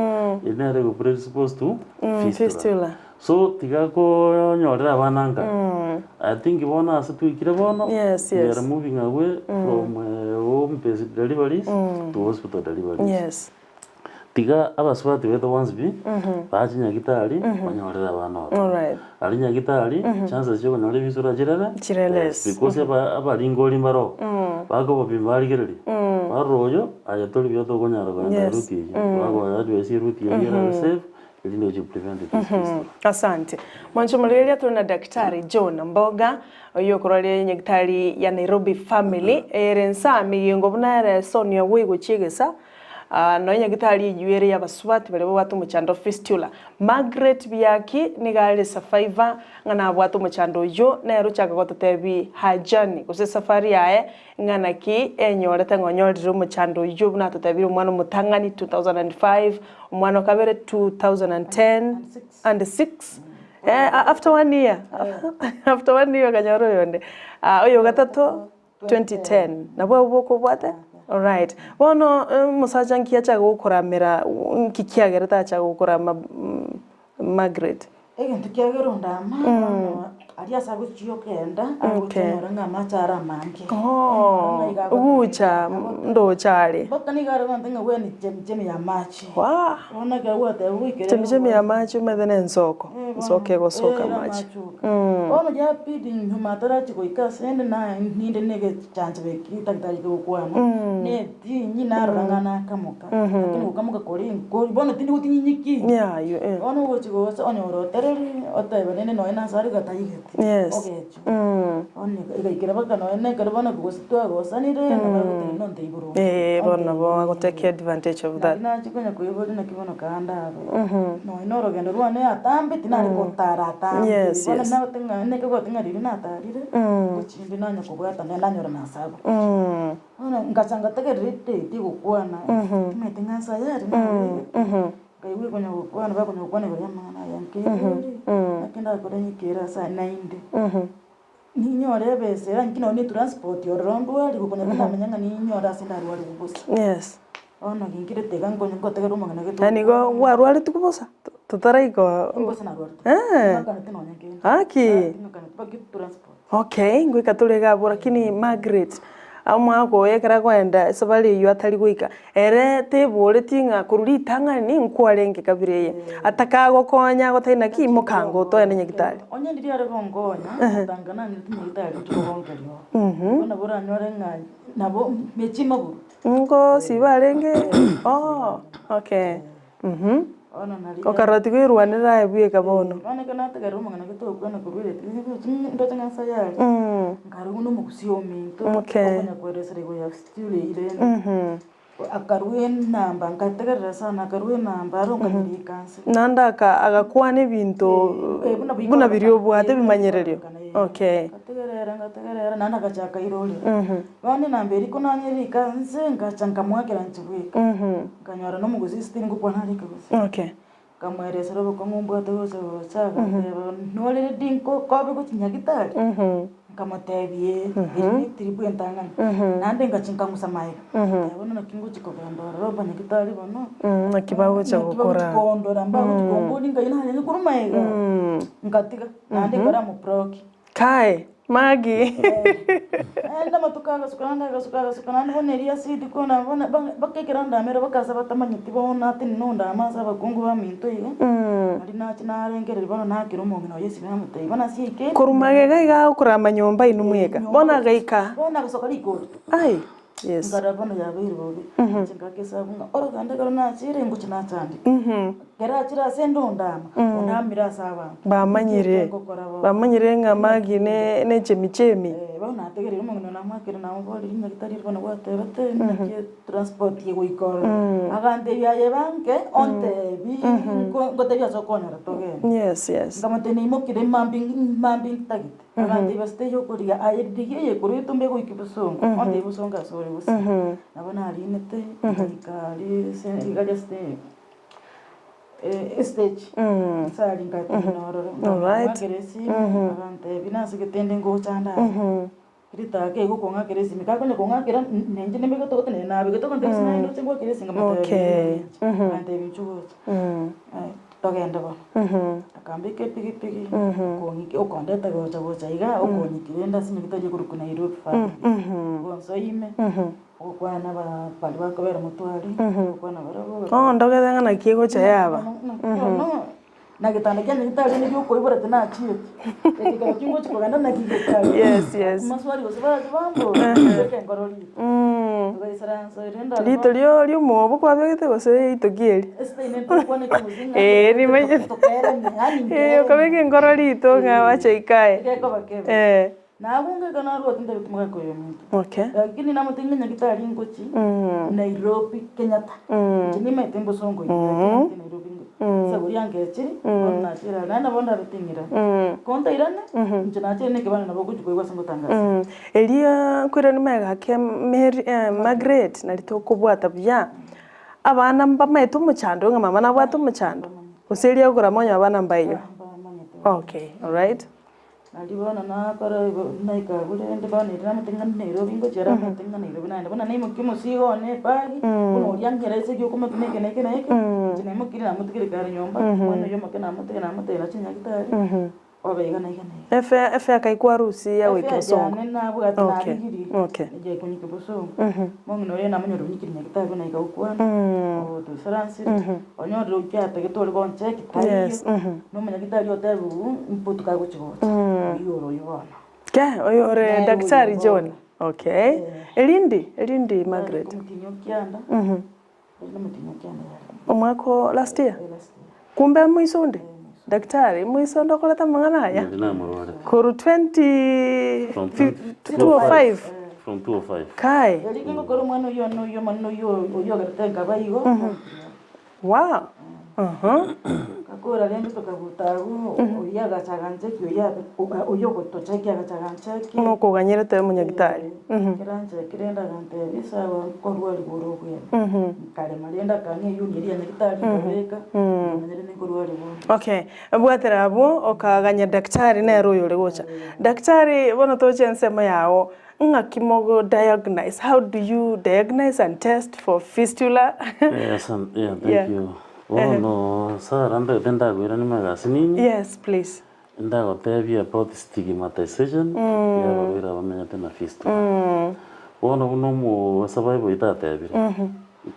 eri nere ego predispose to fistula. Fistula. So tiga konyorera abana nka. I think bono ase twaikire bono, Yes, we yes. are moving away from home based deliveries to hospital deliveries. Yes. Tiga abasubati baito bonsi pi, bache nyagitari, banyorere abana ororo. Alright. Aria nyagitari, chances chia okonyora ebisura chirere, Chire less. Because aba abaringori mbaro, bakobapima barigereria, barora oyo, aye tori buya tokonyara kogenda Yes. route eyio, bakoa advice eroute eyio erabe safe, erinde gochi prevent this fistula. Asante. Mwanche omorigereria tore na Daktari John Mboga, oyio okorwaria nyagitari ya Nairobi Family, ere nsa migingo buna ere Sonia Ogwei gochia egesa, Nonya nyagitari eyio ere y'abasubati baria babwate omochando o fistula. Margaret Biaki nigo are survivor ng'a nabwate omochando oyio, nere ochaka gototebia her journey gose esafari yaye ng'a naki enyorete ng'a onyorire omochando oyio buna atotebirie omwana omotang'ani 2005, omwana o kabere 2010 and six, after one year after one year okanyora oyonde. Oyo ogatato 2010 nabwo abwo bokobwate? Alright. Bono omosacha nki achaka gokoramera nki kiagerete achaka gokorama Margaret? Egento kiagera ondama, bono aria ase agochia okenda, agochia onyore ng'a amache are amange. Oh, ogocha ndoche are. Mpaka nigo are gontebia ng'a bwene chemichemi ya amache. Waa! Bono ekero gwateba goikera Chemichemi ya amache omanyete na ensoko, ensoko egosoka amache. Bono riabidi nyuma atarachia goika asende na ninde na egechanchero eki daktari kegokwana, na etinyi narora ng'a nakamoka, lakini gokamoka koria nkori bono tindi gotinyinyi Yeah, you, eh. Bono ogochia gocha onyore otereri, otebe rende nonya nase are gataigeti, Yes. ogechwa. Bono egaikera mpaka nonya na ekero bono gose twagosanire, nabo agoteba nontebi boronge. Eh, bono nabo agotake advantage of that. Nari nachia konya koiboria naki bono kande abe. Nonya na orogendo rwane atambe tinare gotara atambe. Yes, Bono yes. nagote ng'a neke gote ng'a riria natarire, ngochinde nanya kobwata naende nanyora nasabo. Bono ngacha ngategerera edate egokwana, omanyete ng'a nsa yari nabeire, nkaigwa ekonya gokwana bakonya gokwana igoro ya amang'ana aya nkaigwa naki ndakore nyikere ase aya naende. Ninyore ebesa era inki nonye ne transport ororo ndwari gokonya tinamenya ng'a ninyore ase ndarware bosa. Yes. Bono ginkirete iga nkonye ngotegerera omong'ina gete Yaani igo gwarwareti bosa? Totaraika Mbosa narwarete. Eh. Ting'akaneti nonye nkende. Gaki. Ting'akaneti mpaka transport. Okay, ngoika tore iga abwo lakini Margaret, omwaka oyo ekero akoenda esabari eywo atari goika, ere teboreti ng'a korwa ritang'ani nkwarenge kabere eye, atakagokonya agotebia naki mokango toende nyagitari. Onye ndiria are gonkonya, gotanga nang'irete nyagitari inche kogonkeria oo. Igo nabo oranyore ng'a nabo mechie magoro. Ngosiba arenge oh okay. Bono nari Okarora tigoirwanera aye bweka bono. Bono ekero nategerera omong'ina gete okwana korwa ereti ndoche ng'a nsa yare, nkarigwa na omogusia ominto, Okay. okonya koeresera igoro ya fistula eywo rende. Akarwa enamba, nkategerera sana, akarwa enamba aro nkanyerika nse. Naende aka agakwana ebinto Eh, buna buna biria obwate eh, ebimanyererio. bikororekana, eh. Okay. Nkategerera nkategerera naende agachaka airorera. Bono enamba eria konanyerika nse, ngacha nkamoakera inche bweka. Nkanyora na omogusii still ngokwana are ekegusii. Okay. Nkamoeresera obokong'u mbwate gocha gocha, aganteba nore ready nkokobe gochia nyagitari? Nkamotebia ee, eri ne etrip entang'ani. Naende ngachia nkang'usa magega, nkateba bono naki ngochia kogenda ororo abanyagitari bono, Naki bagocha naki gokora. bagochia kondora, mbagochia komboria ngai narenge korwa magega, nkatiga, naende nkaramoblock. Kae, Maggie. Naende amatuko agasuka naende agasuka agasuka naende bono eria asidi kona bono mpaka ekero ndamere mpaka ase batamanyeti bono ati nondame ase abakungu baminto iga, nario nacha narengereria bono nakera omong'ina oye esimi namotebia bono ase yaikire. Korwa magega iga agokorama nyomba inwe mweka, bono agaika. Bono agasoka rikori. Ai, yes. Nkarora bono yabeire bobe, inche ngaka esabu ng'a orogendo ekero nachire ngochia nachandeka. Ekero achire ase ende ondama, ondamire ase abanto. Bamanyire, Nki ngokora bono? bamanyire ng'a Maggie ne ne chemichemi. Eh, bono nategereire omong'ina one namwakire namoboreire nyagetari bono gwatebete naki etransport egoika ororo. Agantebia aye banke ontebi nko ngotebie ase okonyora togende. Yes, yes. Nkamotebia naimokire mambia mambia ntagete. Agantebia ase teiyo okorigia aye rigia eye korwa etombe egoika bosongo, ontebie bosongo ase ore gose. Nabo narinete, nkaika aria ase iga aria ase estage, nse aria nkatenena ororo, nkamwakera esimi, agantebia nasegete inde ngocha ande aa, ritaka igo okong'akera esimi, gakonya kong'akera nainche nembegete ogote naye nabegete ogontebia gose naye ndoche ngwakere esimi nkamotebia Okay. agantebia inchuo gocha. Togende bono. Akambeka epigipigi, okong'ika okondeta gocha gocha igaa, okonyika rende ase nyagitari ekorokwa Nairobi family. Gonsoa ime, ogokwana na aba baria bakobera motwe aria, ogokwana barabwo. Oh ndogete ng'a naki egocha yaba. Bono, na getanda kia nyagitari rende giokoibora tinachieti, eke kero tingochi kogenda naki getari. Yes, yes. Maswali gose barache bambore, mbeke enkoro rito. Togaisaransa rende aro Rito rio riomobo kwabegete gose rito ki eri? Ee nimanyete. Ee okabeka enkoro rito ng'a wacha ikae. Ee. Okay. Erio nkoirania magega ake Mary Margaret nari tokobwata buya. Abana mbamaete omochando ng'a mama nabwate omochando, gose erio agokora onye abana mbaiyo. Okay, alright. Nario bono nakora igo, naika agwo rende bono ere namotebia ng'a Nairobi ngochia ere amotebia ng'a Nairobi naende. Bono naimokia omosigo one ebagi, buna oria ang'ira ase egiokoma eke na eke na eke na eke, inche naimokirie namotigire kare nyomba, omwana oyio omoke namotiga namotebia nache nyagetari. Obe iga na iga na iga. Efe efe akaikwarusia goika Efea bosongo. yane nabwate Okay, narigirie, okay. jaikonyika bosongo. Omong'ina oria namonyora onyikire nyagetari buna iga gokwana, otoisaransire, onyorire okiatagete ore goncheki taiyo, Yes, na omonyagitari otebiwu mbotuko agochi gocha, oyio ore oyio bono. Ke, oyo ore Nere Daktari oyo John. bono. Okay. Erindi, erindi Margaret. Omotienyi o kianda, eri nomotienyi o kianda yare. Omwaka o last year? Eh, last year. Kumbe moisonde? Daktari, moisonde okorete amang'ana aya? Nari namorwarete. Korwa 20 From 205? From 205. Kai. Erio ngokora omwana oyio one oyio omonene oyio oyio ogerete nkaba igo. Wow. Aha. Gakora rende tokabuta agwo oyio agacha agancheki oyio abe oyio ogotocheki agacha agancheki. Nokoganyerete omonyagitari. Ekero ancheki rende agantebia sawa nkorwari ore obwene. Nkarema rende akang'a eyuni eria ya nyagitari nkabeka, nkamanya rende nkorwari bono. Okay, bwatera abwo okaganya daktari nere oyo ore gocha. Daktari bono toche ensemo yago, ng'aki mogo diagnose, how do you diagnose and test for fistula? Yes, and, yeah, thank Yeah. you. Bono Sarah ntagete ndakoirania magasi nini. Yes, please. Ndagotebia about stigmatization ya abarwaire abamenyete na fistula. Bono buna omo survivor oito atebire,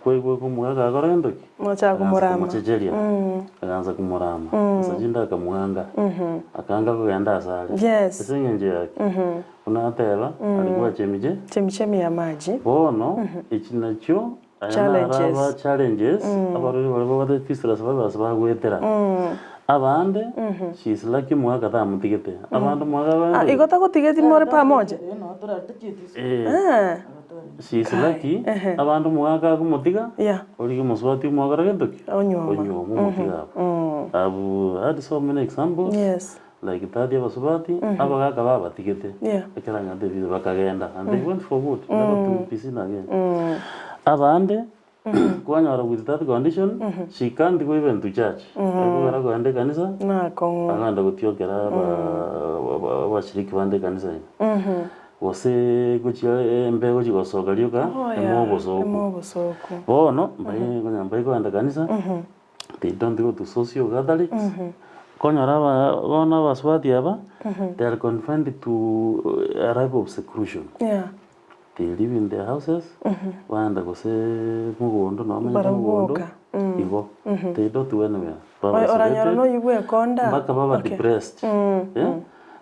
kwaigwa omogaka akora gento ki? Mochaka Akaansa komorama. komochecheria, akaansa komorama, ase chinde akamwanga, akaanga kogenda ase are. Yes. Ase eng'encho yaki, buna ateba, alikuwa chemiche, Chemichemi ya maji. bono echi nachio aya naro Challenges. aba challenges abarwaire baria babwate fistula survivors bagoetera. Abande, she is lucky omogaka tamotigete, abande omogaka Ah, abaete igo tagotigeti more pamoja? Eh, Ah. she is lucky, abande omogaka akomotiga, Yeah. origia omosubati omwakora gento ki? Onyuoma. Onyuoma omotiga abwo. I've had so many examples, Yes. like that ya abasubati, abagaka babatigete, Yeah. ekero anyarete visa bakagenda, and they went for good, never to be seen again. Abande, kwanyora with that condition, she can't go even to church, ekogera kogenda ekanisa, Nakong'u. agenda gotiokera aba abashiriki bande ekanisa ime. Gose gochia embe gochia gosoka rioka, Oh, yeah. emo obosoku. Emo obosoku. Bono, mbai konya mbai kogenda kanisa, they don't go to social gatherings, konyora aba bono abasubati aba, they are confined to a life of seclusion. Yeah. They live in their houses, baenda gose mogondo nabo bamenyete Barabwo mogondo, boka. igo. They don't go anywhere. Baba Oranyora isolated, noyio bwekonda. mpaka baba Okay. depressed. Yeah?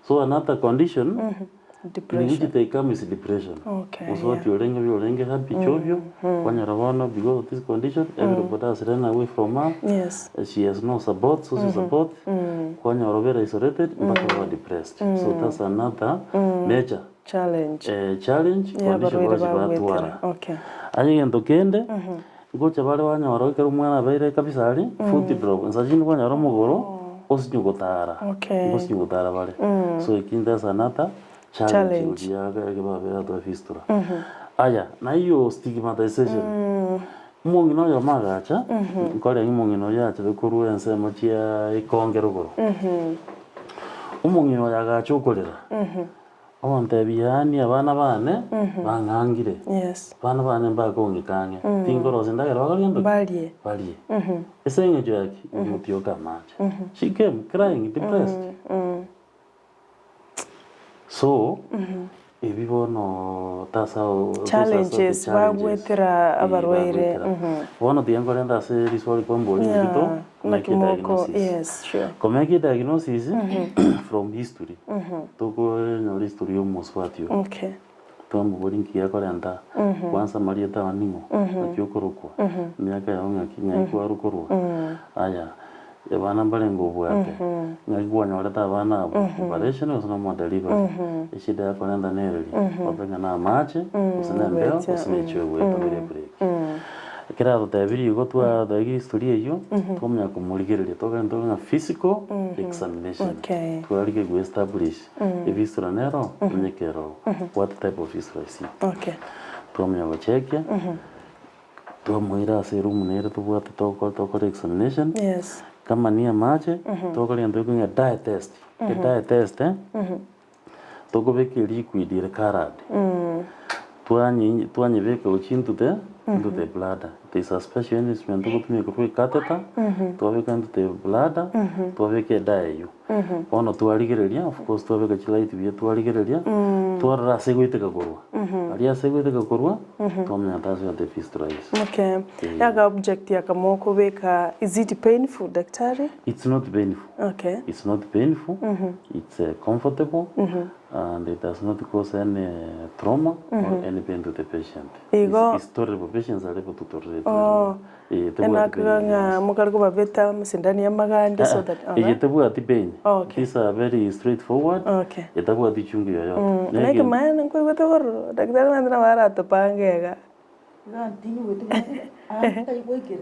So another condition, in which Depression. they come is depression. Okay, Mosubati orenge buya orenge happy chovyo, kwanyora bono because of this condition, everybody has run away from her. Yes. She has no support, social support. Kwanyora obere isolated, mpaka baba depressed. So that's another major Challenge. eh, challenge Yeah, condition abarwaire bachi bagwetera. batwara. Okay. Aye egento kende, ngocha bare banyora ekero omwana abeire kabisa aria, foot drop, nsa chinde kwanyora omogoro, osinywe gotara. Okay. Osinywe gotara bare. So eki that's another challenge Challenge. gochia ege babere atwa fistula. Aya, na hiyo stigmatization. Omong'ina oyomo agacha, nkorenge omong'ina oyo achete korwa ensemo chia ekongero igoro. Omong'ina oyo agacha okorera. Ogontebia yaani abana bane bang'angire, Yes. abana bane mbakong'ika ang'e, tinkorosia endagera bakoria ntoki? Barie. Barie. Ase eng'encho ya ki? Omotioka amache. She came crying, depressed. So, ebi bono that's how those are some of the Challenges challenges bagwetera eh, abarwaire. bagwetera. Bono tiga nkorente ase riswali kwambori Yeah, rito, naki make a moko, diagnosis. yes, sure. Komeke diagnosis from history, tokonyora history ya omosubati oyo. Okay. Twamobori nki gekorenta, kwanza amarieta ao ning'o, naki okorokwa, emiaka yao ng'aki, ng'ai kwarukorwa, aya, abana mbarenge obwate, ng'aki kwanyorete abana abwo, operation gose nomo delivery, eshida yakorenta nereri, obe ng'a na amache, gose na embeo, gose na echwe egoeta bire ebreak. Ekero atotebirie igo twatoegia history eywo, twamanya komorigereria togende tore ng'a physical examination, Okay. twarige go establish efistula nero, onye kero, what type of fistula is it. Okay. Twamanya gochekia, twamoira ase eroom nere tobwate toko tokora examination, Yes. kama ni amache, tokora egento gekonywa ng'a dye test, edye test tokobeka eliquid ere coloured, twanyi twanyebeka gochia into the into the bladder, there is a special instrument togotumia korwa ecatheter, twabeka into the bladder, twabeka edye eywo. Bono twarigereria, of course twabeka chilight buya twarigereria, twarora ase egoiteka korwa. Aria ase egoiteka korwa, twamanya that's where the fistula is. Okay. Yaka object yakamokobeka, is it painful, daktari? It's not painful. Okay. It's not painful, it's comfortable, and it does not cause any trauma or any pain to the patient. Igo- It's, it's tolerable. Patients are able to tolerate it. Oh. Eh, tebwati pain, Enakaga ng'a yes. mokare kobabeta amasindano ya amagande so that Ah, eye tebwati pain. Okay. These are very straightforward. Okay. Etabwati chungu yoyote. Naki maene nkoigwete bororo, daktari mante nabo aratopange iga. Iga ntinyigwete buya, taigwekire.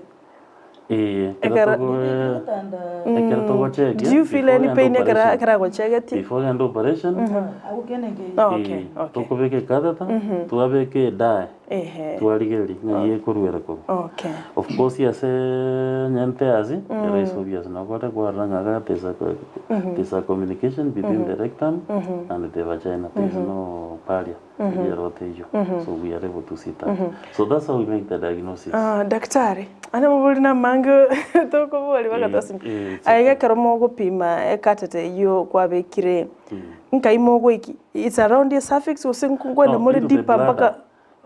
Eh, ekero Ekero- togo- ekero togochekia Do you feel before any ogende pain ekero operation- ekero agochegetie? before ogende operation Agokeneke. Oh, okay, eh, okay. tokobeka ecatheter twabeka edye Ehe. twarigereria ng'a ekoruera korwa. Okay. Of course ase nyente ase ere is obvious nokore kwarora ng'a iga there's a there's a communication between the rectum and the vagina there is no barrier eria eywo so we are able to see that so that's how we make the diagnosis. Ah, daktari, ane mobori na amange tokobori Eh, bagatosima. eh, it's Aiga okay. ekero mogopima ecatheter eywo kwabekire, nkai mogoiki, it's around the cervix gose nkoenda No, more into the deeper mpaka bladder.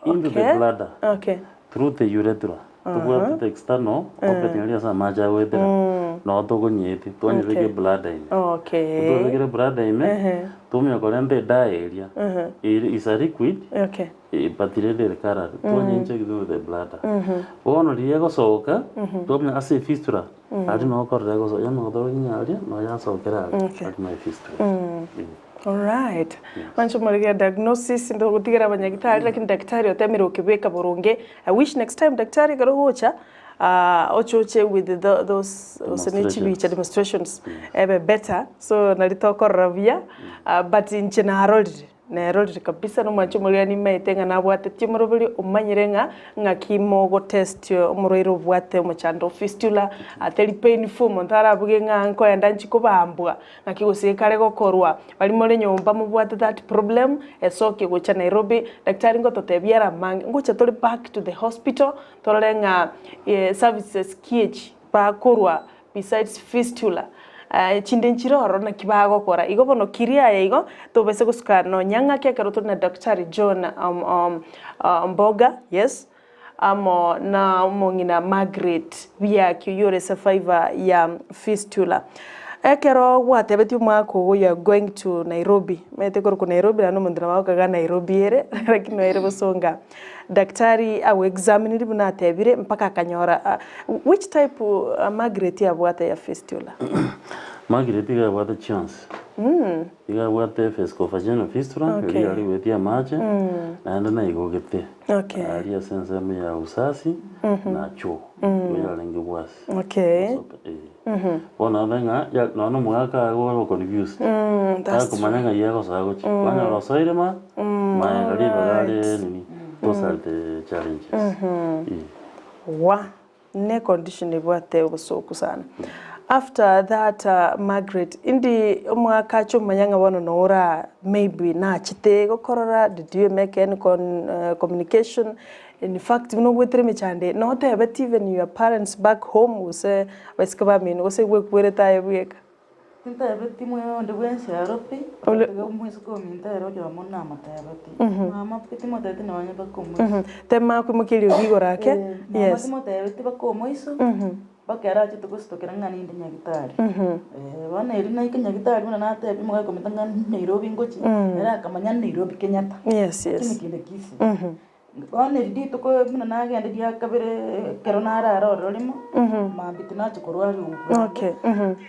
Into the Okay. bladder. Okay. Through the urethra. Tobwate the external opening aria ase amache agoetera. Noo tokonyeti, twanyebeka Okay. ebladder ime. Okay. Twabekire ebladder ime, twamanya korenta edye eria. Ere is a liquid, Okay. eh, but rende ere coloured. Twanyencheki through the bladder. Bono riria egosoka, twamanya ase efistula, aria noo okorora egosoka, yamanya gotoka ng'a aria, noo yasokera aria, Okay. aria no efistula. Eh. Alright. Manche omorege diagnosis ndogotigera abanyagitari lakini daktari otemire okebeka boronge. I wish next time daktari ekero ogocha ah, ochoche with the, those gose ne chibicha demonstrations ebe better so nari tokorora buya ah, but inche narorire nerorire kabisa na omwanche omorwere nimaete ng'a nabwatetie omorobori omanyire ng'a ng'aki mogotest omorwaire obwate omochando o fistula atari painful omonto arabuge ng'a nkoenda nchikobambwa ng'aki gose kare gokorwa bari more nyomba mobwate that problem esoke gocha Nairobi daktari ngototebia ara amange ngocha tore back to the hospital torore ng'a eh, services ki echi bakorwa besides fistula eh, chinde nchire ororo naki bagokora igo bono kiria aye igo tobese gosuka nonya ng'aki ekero tore na Daktari John Mboga yes amo na omong'ina Margaret Biaki oyio ore survivor ya fistula. Ekero gwatebetie omwaka ogo you are going to Nairobi, omanyete korokwa Nairobi naende omonto nabo agokaga Nairobi ere lakini noere bosonga. Daktari ago examiniri buna atebire mpaka akanyora which type Margaret abwate ya fistula? Margaret iga abwate chionsi. Iga abwate vesicovagina fistula, Okay. eria are goetia amache, naende naigogete. Okay. Aria ase ensemo ya usasi na choo, igo yarenge bwasi. Okay. Gosoka, eh. Bono abe ng'a ya nonya na omogaka agoro confused. That's Takomanya ng'ai agosoa gochia. Kwanyora osoire ma, maega ribaga are nini. Those are the challenges. Eh. Wa ne condition ebwate obosoku sana. After that Margaret, indi omwaka ache omanya ng'a bono nora maybe nachete gokorora, did you make any con communication? In fact buna ogwetire emechando eye, notebeti even your parents back home gose abaiseke bamino gose gwekwerete aye bweka? Tintebeti moyo onde bwensi aro pi, Ore- tiga omoiseke ominto ere oyomo namotebeti, mama pi timotebeti nonye mpaka omoiso. Tema koimokia eriogi igoro ake, Eh, mama yes. timotebeti mpaka omoiso, mpaka ere achete gositokera ng'a ninde nyagitari. Eh, bono erio naika nyagitari buna natebia omogaka ominto ng'a Nairobi ngochia, ere akamanya Nairobi Kenyatta, Yes, lakini yes. kinde Kisii. Bono eri rituko buna nagenda ria kabere ekero narara ororo rimo, mambia tinachi korwaria obwo. Okay.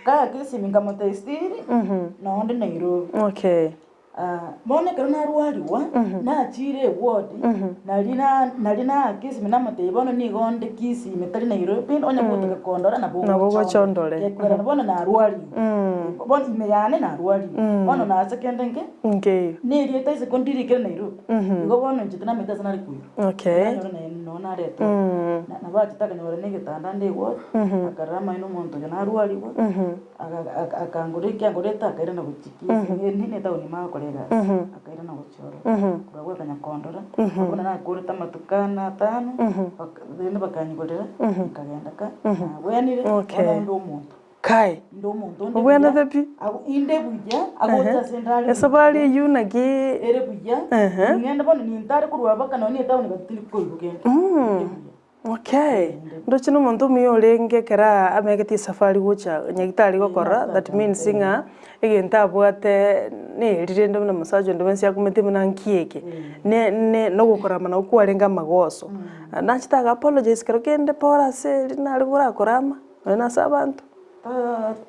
Kagakire esimi nkamotebia still, nonde Nairobi. Okay. Bono ekero narwariwa, nachire eward, nari na nari naaka esimi namotebia bono nigo onde Kisii ime tari Nairobi, onye gotaka kondora nabo Nabo ogocha ogocha ondore. ondore. Gekogera bono narwariwe, bono ime yane narwariwe, bono nase kende nke. Nkeiyo. Nerieta isiko ndirikire Nairobi. Igo bono inche tinamanyete ase nare koirwa. Okay. Nanyora naye noo naretwa. Na- Nabo achete akanyora na egetanda nde eward, akarora amaene omonto oyo narwarigwe, aga- aga- akangora eki angorete akairana gochia Kisii, ne etown ime agokora egasi, akairana gochia ororo. Korwa abwo akanya kondora, buna nakorete amatuko ane atano, baka rende bakanyigorera, nkagenda ka, nabwenire, Okay. bono onde omonto. Kai, Inde omonto onde obwenerete buya, pi? ago inde buya, agocha ase ndare buya. Esabari eyio naki Ere buya, Ehe. ning'ende bono nintare korwa mpaka nonya etown gati tindi koigwa kende. Inde buya. Okay, ndoche na omonto omuya orenge ekero amegete esafari gocha nyagitari gokora, that means ng'a egento abwate neri rende buna omosacha onde bwensi akumete buna nki eke, ne ne nogokorama nabo kwarenge amagoso. Nachete aga apologize kero kende pore ase eri nare korakorama. Nonya nase abanto.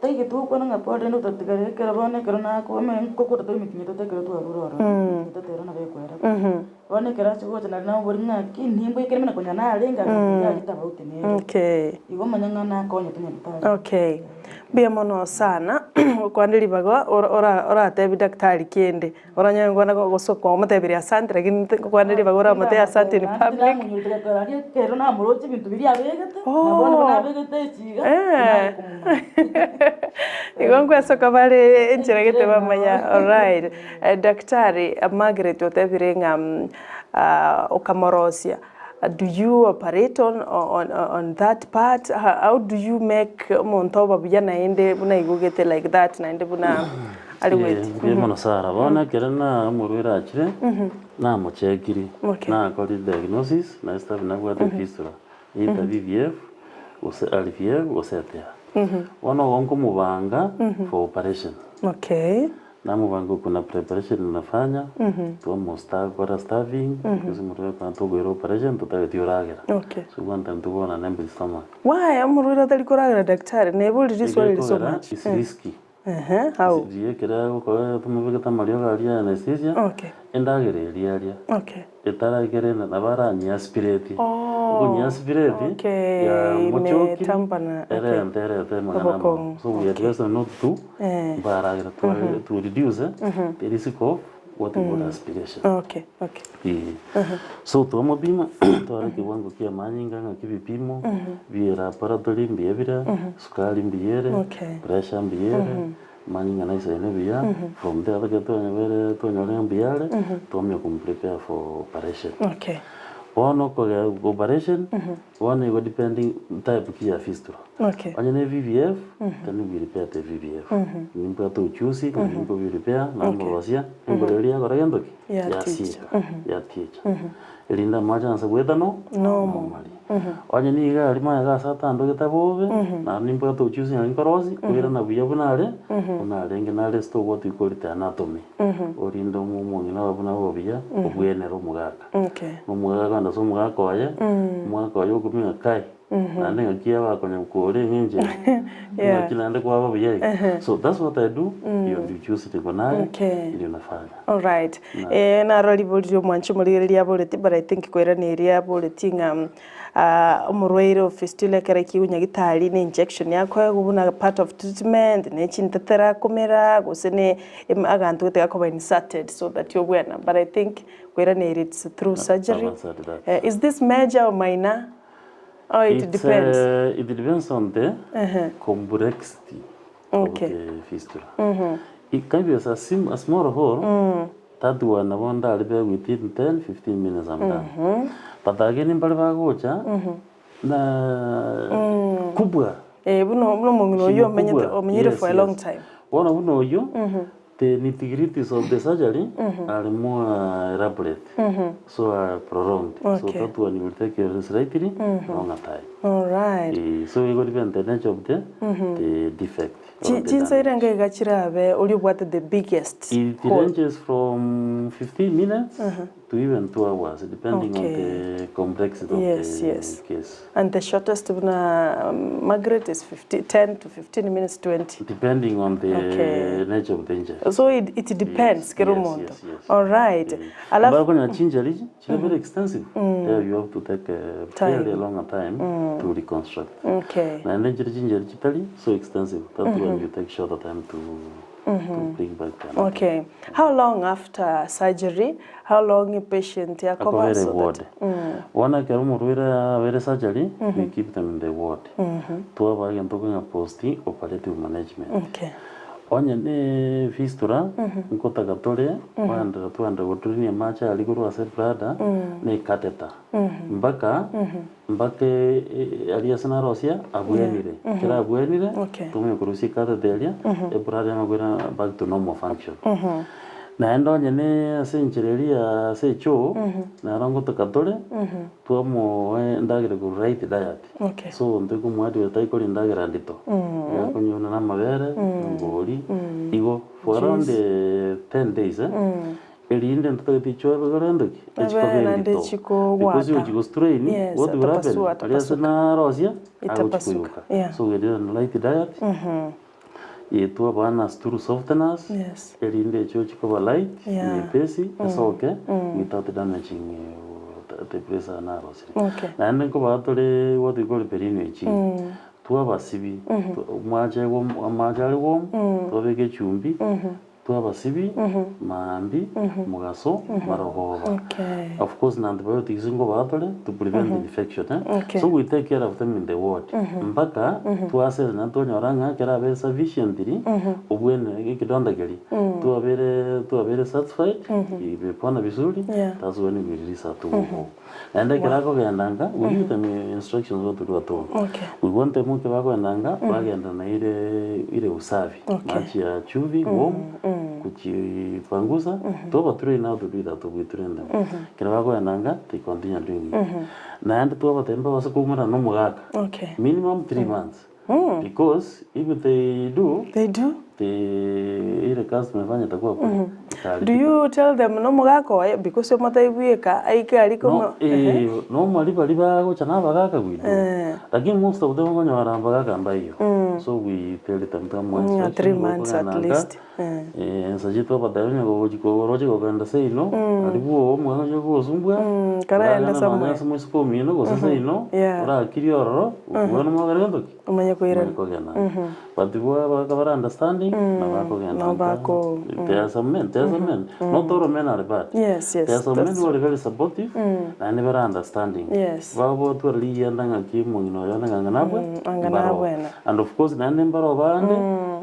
Taigeti gokwana ng'a pore rende otatigarire ekero bono ekero nakome nkokora tore emitinyi etato ekero twarure ororo, emitinyi etato ero nabo ekoera. Bono ekero ache gocha nari namobori ng'aki nimboikere buna konya narenge agantebia aria tofauti nere. Okay. Igo omanye ng'a nakonyete nyagetari. Okay, mbuya mono sana okwane ribaga ora ora oratebi daktari kende. Oranyare nkwana gose okomoteberia asante lakini nkokwana ribaga oramotebi asante in public. Ekero namoroche ebinto biria abegete, na bono buna abegete echiga, Eh. tinare komomanya. Igo nkwesoka bare enchera gete bamanya alright. Daktari Margaret otebire ng'a okamorosia, do you operate on on on that part, how do you make omonto oba buya naende buna aigugete like that naende buna Are Eh, gweti. mbuya mono Sarah. Bono ekero na omorwaire achire, namochekiri, Okay. nakorire diagnosis, na estabi nabwate fistula, either VVF, gose RVF, gose ETEA. Bono ogo nkomobanga for operation. Okay. Namobanga okwo na preparation nafanya, twamosta kora staffing, because omorwaire ekero tokoira operation totageti oragera. Okay. So one time tokobana na empty stomach. Why omorwaire atari koragera daktari? Neborire riswali eri so Egekogera much. is risky. Ehe, how? Riria ekero agokora tumobegete amariogo aria ya anesthesia, Okay. endagera eria aria Okay. etarakere nabo aranyiaspireti. Oh, Okonyiaspireti, okay, yamochokiri, imetambana, okay. erente erete amang'ana Obokong'u, amabe. So we okay. advise them not to, Eh. mbaragera tware to reduce the risk of what we call aspiration. Okay, okay. Eeh. So twamopima, tware ekewango kia amanyinga ng'aki ebipimo, bie laboratory mbuya bire, sukari mbuya ere, Okay. pressure mbuya ere, amanyinga naisaine buya, from there ekero twanyabere twanyora ng'a mbuya are, twamanya komoprepare for operation. Okay. Bono okogera operation, bono igo depending type ki ya fistula. Okay. Onye ne VVF, then we repair the VVF. Nimbwate uchuzi, nkobi repair, namorosia, engoro eria yakora gento ki? Yaticha. Yasieka, yaticha. Erinde amache anse goeta no? Normal. Normally. Onye nigo aria magega ase atandogete bobe, naende nimbwate uchuzi nari nkorosia, koirana buya buna are, buna arenge nare ase tobwati korita anatomy. Orinde omo omong'ina oye buna obe buya, obwenere omogaka. Okay. Na omogaka akogenda ase omogaka oye, omogaka oye okomia ng'a kai, naende ng'aki abakonya kore eng'encho eye, Yeah. ng'aki naende kwaba buya iga. So that's what I do, iyo ndio ujuzi niko naye, Okay. ndio nafanya. Alright. Eh, naro riborire omwanchi omorigereria aboreti but I think koiraneria aboreti ng'a ah, omorwaire o fistula ekero aikigwe nyagitari ne injection akoegwa buna part of treatment, ne chintetera akomera, gose ne em aganto gete gakoba inserted so that obwena but I think koiraneria it's through surgery. I've answered that. Eh, is this major or minor? Or it It's, depends? it depends on the complexity of Okay. the fistula. It can be as a, sim, a small hole, that one nabo ndaribe within 10 15 minutes I'm done. But again mbare bagocha na kubwa Eh, buna buna omong'ina oyio Shimo omenyete kubwa. omenyire Yes, for a long yes. time. Bono buna oyio the nitty-gritties of the surgery are more elaborate so are prolonged so Okay. that one will take a slightly longer time. Alright. Eh, so igo depend the nature of the, the defect or Chi- the Chinsa damage. ere iga chirabe oria obwate the biggest It hole. ranges from 15 minutes to even 2 hours depending on Okay. the complexity of Yes, the yes. case. And the shortest buna Margaret is 50, 10 to 15 minutes 20. Depending on the Okay. nature of the injury. So it, it depends Yes, kero yes, omonto. yes, yes. Alright. Alafu Alafu chinjury chiri very extensive. There you have to take a fairly Time. longer time to reconstruct. okay. Na chiri chinjury chitari so extensive. That one you take shorter time to to bring back the anatomy. Okay. How long after surgery? How long a patient yakoba Akobere so that ward. Wana kero omorwaire abere surgery, we keep them in the ward. Twaba egento ng'a post operative management. Okay. Onye ne fistula, nkotaka tore, twaendera twaendera goturania amache aria korwa ase bladder, ne catheter. Mpaka, mpaka aria ase narosia, abwenire. Ekero abwenire, Okay. tomanye korusia ecatheter eria, ebladder yamakwera back to normal function. Naende onye ne ase enchera eria ya ase echoo, naro ngotoka tore, twamoa endagera korwa right diet. Okay. So ntokomoa taikoria endagera ndito. Yakonywa na amabere, engori, igo for around 10 days eh, erinde ntotagete echoo ebegere entoki, echikoba Ebe naende endito. echikogwata. Because ochi gostrain, Yes, what will happen? atapasua, Aria ase atapasuka. narosia, Itapasuka, agochi koyoka. yeah. So we did a light diet, twabaa stool softeners, Yes. erinde echoo chikoba light, Yeah. nyepesi, esoke, without damaging the place narosire. Okay. Naende nkobaa tore what we call perineal hygiene. Twabasibi, amache amache are warm, twabeka echumbi, twabasibi, maambi, mugaso, marogoba. Okay. Of course na antibiotics nkobaa tore to prevent infection eh? Okay. So we take care of them in the ward. Mpaka twasesa na twanyora ng'a ekero abere sufficiently, obwene ekidonda keria, twabere twabere satisfied, imepona vizuri, Yeah. that's when we release her to go home. Naende ekero akogenda nka, we give them instructions what to do at home. Okay. We want them ekero bakoenda nka, bagenda na ire ire usafi. Okay. Maji ya chumvi, warm, kuchipangusa, twaba train how to do that, we train them. Ekero bakoenda nka, they continue doing it. Naende twabatebia babase koumera na omogaka. Okay. Minimum 3 months. Because if they do, They do? the ile kazi tumefanya itakuwa bure. Do you tell them no mugaka oye because omotaibueka aike ariko No, eh, normally bari bagocha na abagaka we do. Eh. Lakini most of them okonyora abagaka mbaiyo. So we tell them to Mm, 3 months at least. Eh. Eh, nsache twabatebia onye gochi koroche kogenda seino, ari bwo omwana oche gosumbua, Mm, karaenda somewhere. ase moisiko omino gose seino, Yeah. orakire ororo, okwana mogere gento ki? Omanye koirana. Kogenda. But bo abagaka bare understanding, na bakogenda. No bako- There are some men, there are some men. Not all men are bad. Yes, yes. There are some men that's who are very supportive, naende very understanding. Yes. Bagotwara rigienda ng'aki omong'ina oyo ng'a nabwe, anga mbaro. nabwena. And of course naende mbaro bande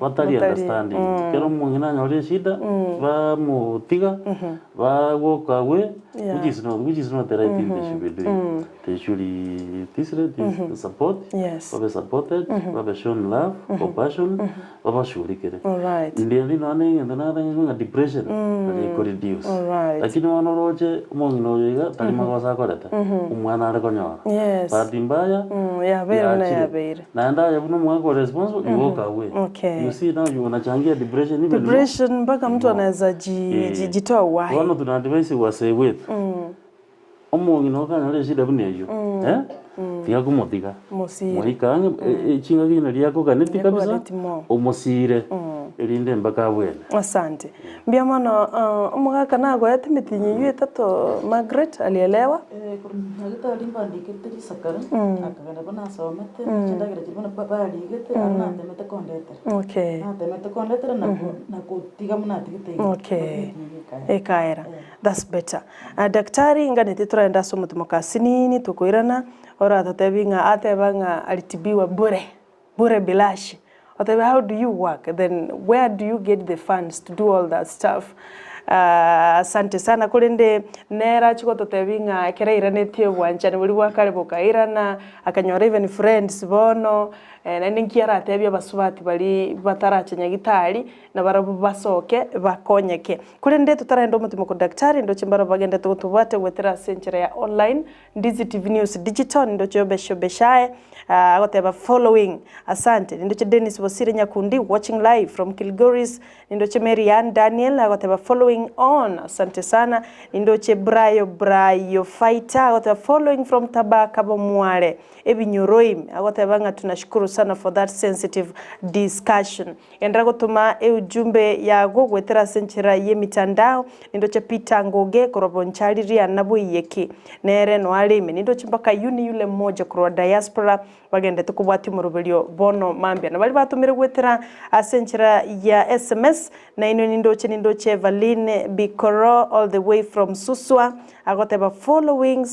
batari batari, understanding. Ekero omong'ina anyorire eshida, bamotiga, ba walk away, Yeah. which is not the right thing they should be doing. They should this this support, Yes. babe supported, babe shown love, compassion, babashughulikire. All right. Ndiri nonye egento natang'e ng'a depression, nari eko reduce. All right. Lakini bono oroche omong'ina oyo iga, tari magoso akorete, omwana are konyora. Yes. Bahati mbaya, Yabeire buna yachire. yabeire. Naende aye buna omwaka ore responsible, you walk away. Okay. You see now you unachangia depression even more. Depression mpaka mtu anaweza ji, ji, jitoa uhai. Bono tuna advise wasee wetu. Omong'ina okanyora eshida buna eywo, eh? Tiga komotiga. Mosire. Moika ang'e, ching'aki riakoganeti kabisa, Riakoganeti mo. omosire. Erinde mpaka abwene. Asante. Mbuya mono omogaka nagoete emitinyi eywo etato Margaret alielewa. Korwa nyagetari mbandikete risakara, akagenda buna asomete, chindagera chiria buna barigete, aria natemete kondetera. Okay. Natemete kondetera na ko- na kotiga buna atigete iga. Okay. Emitinyi ekaera. Ekaera. That's better. Daktari nganeti toragende ase omotimoka asinini tokoirana, oratotebi ng'a ateba ng'a alitibiwa bure. Bure bilashi. Otebe how do you work then where do you get the funds to do all that stuff Asante sana korende nere achia gototebia ng'a ekero airanetie obwanchani boria bwa kare bokairana akanyora even friends bono naende nki aratebie abasubati baria bataracha nyagitari nabarabwo basoke bakonyeke. Korende totaragenda omotimo ko daktari ndoche mbarabwo bagendete gotobwate goetera ase enchera ya online Ndizi TV News Digital, nindoche Obeshe Obeshae agoteba following asante, nindoche Dennis Bosire Nyakundi watching live from Kilgoris, nindoche Mary Ann Daniel agoteba following on asante sana, nindoche Brayo Brayo Fighter agoteba following from Tabaka Bomware Ebinyoroim agoteba ng'a tunashukuru sana for that sensitive discussion. Enderera gotoma eujumbe yago goetera ase enchera y'emitandao, nindoche Peter Ngugi korwa Bonchari Riana Boiyeki nere noare ime, nindoche mpaka Yuni yule mmoja korwa diaspora bagendete kobwatia omoroberio bono mambia. Na baria batomire goetera ase enchera ya sms nainwe nindoche nindoche Evaline Bikoro all the way from Suswa agoteba following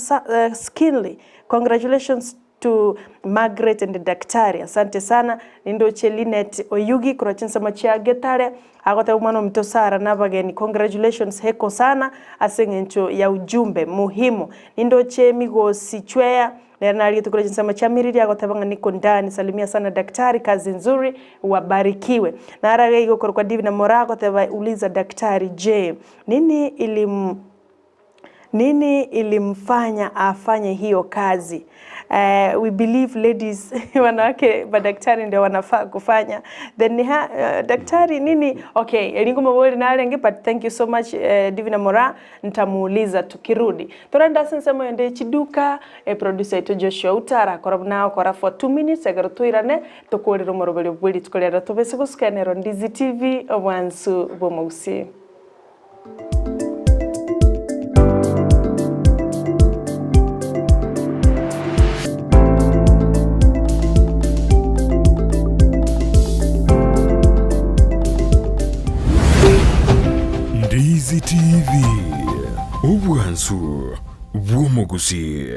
skinly congratulations To Margaret and Daktari asante sana, nindoche Linet Oyugi korwa chinsemo chia Getare agoteba omwana ominto Sarah na abageni congratulations heko sana ase eng'encho ya ujumbe muhimu. Nindoche Migosi Chweya nere narigete korwa chinsemo chia Miriri agoteba ng'a niko ndani salimia sana daktari kazi nzuri wabarikiwe. Naraga igo korwa kwa Divina Moraa agoteba uliza daktari je nini ilim Nini ilimfanya afanye hiyo kazi? Uh, we believe ladies wanawake madaktari ndio wanafaa kufanya then ni ha, uh, daktari nini okay eringo mabori narenge but thank you so much uh, Divina Mora ntamuuliza tukirudi torenda ase ensemo ende chiduka eh, producer ito Joshua Utara akora buna akora for 2 minutes ekero toirane tokorere omoroberio bwe rituko riarero tobese gosuka Ndizi TV obwansu bw'omogusii. Ndizi TV, obwansu bw'omogusii.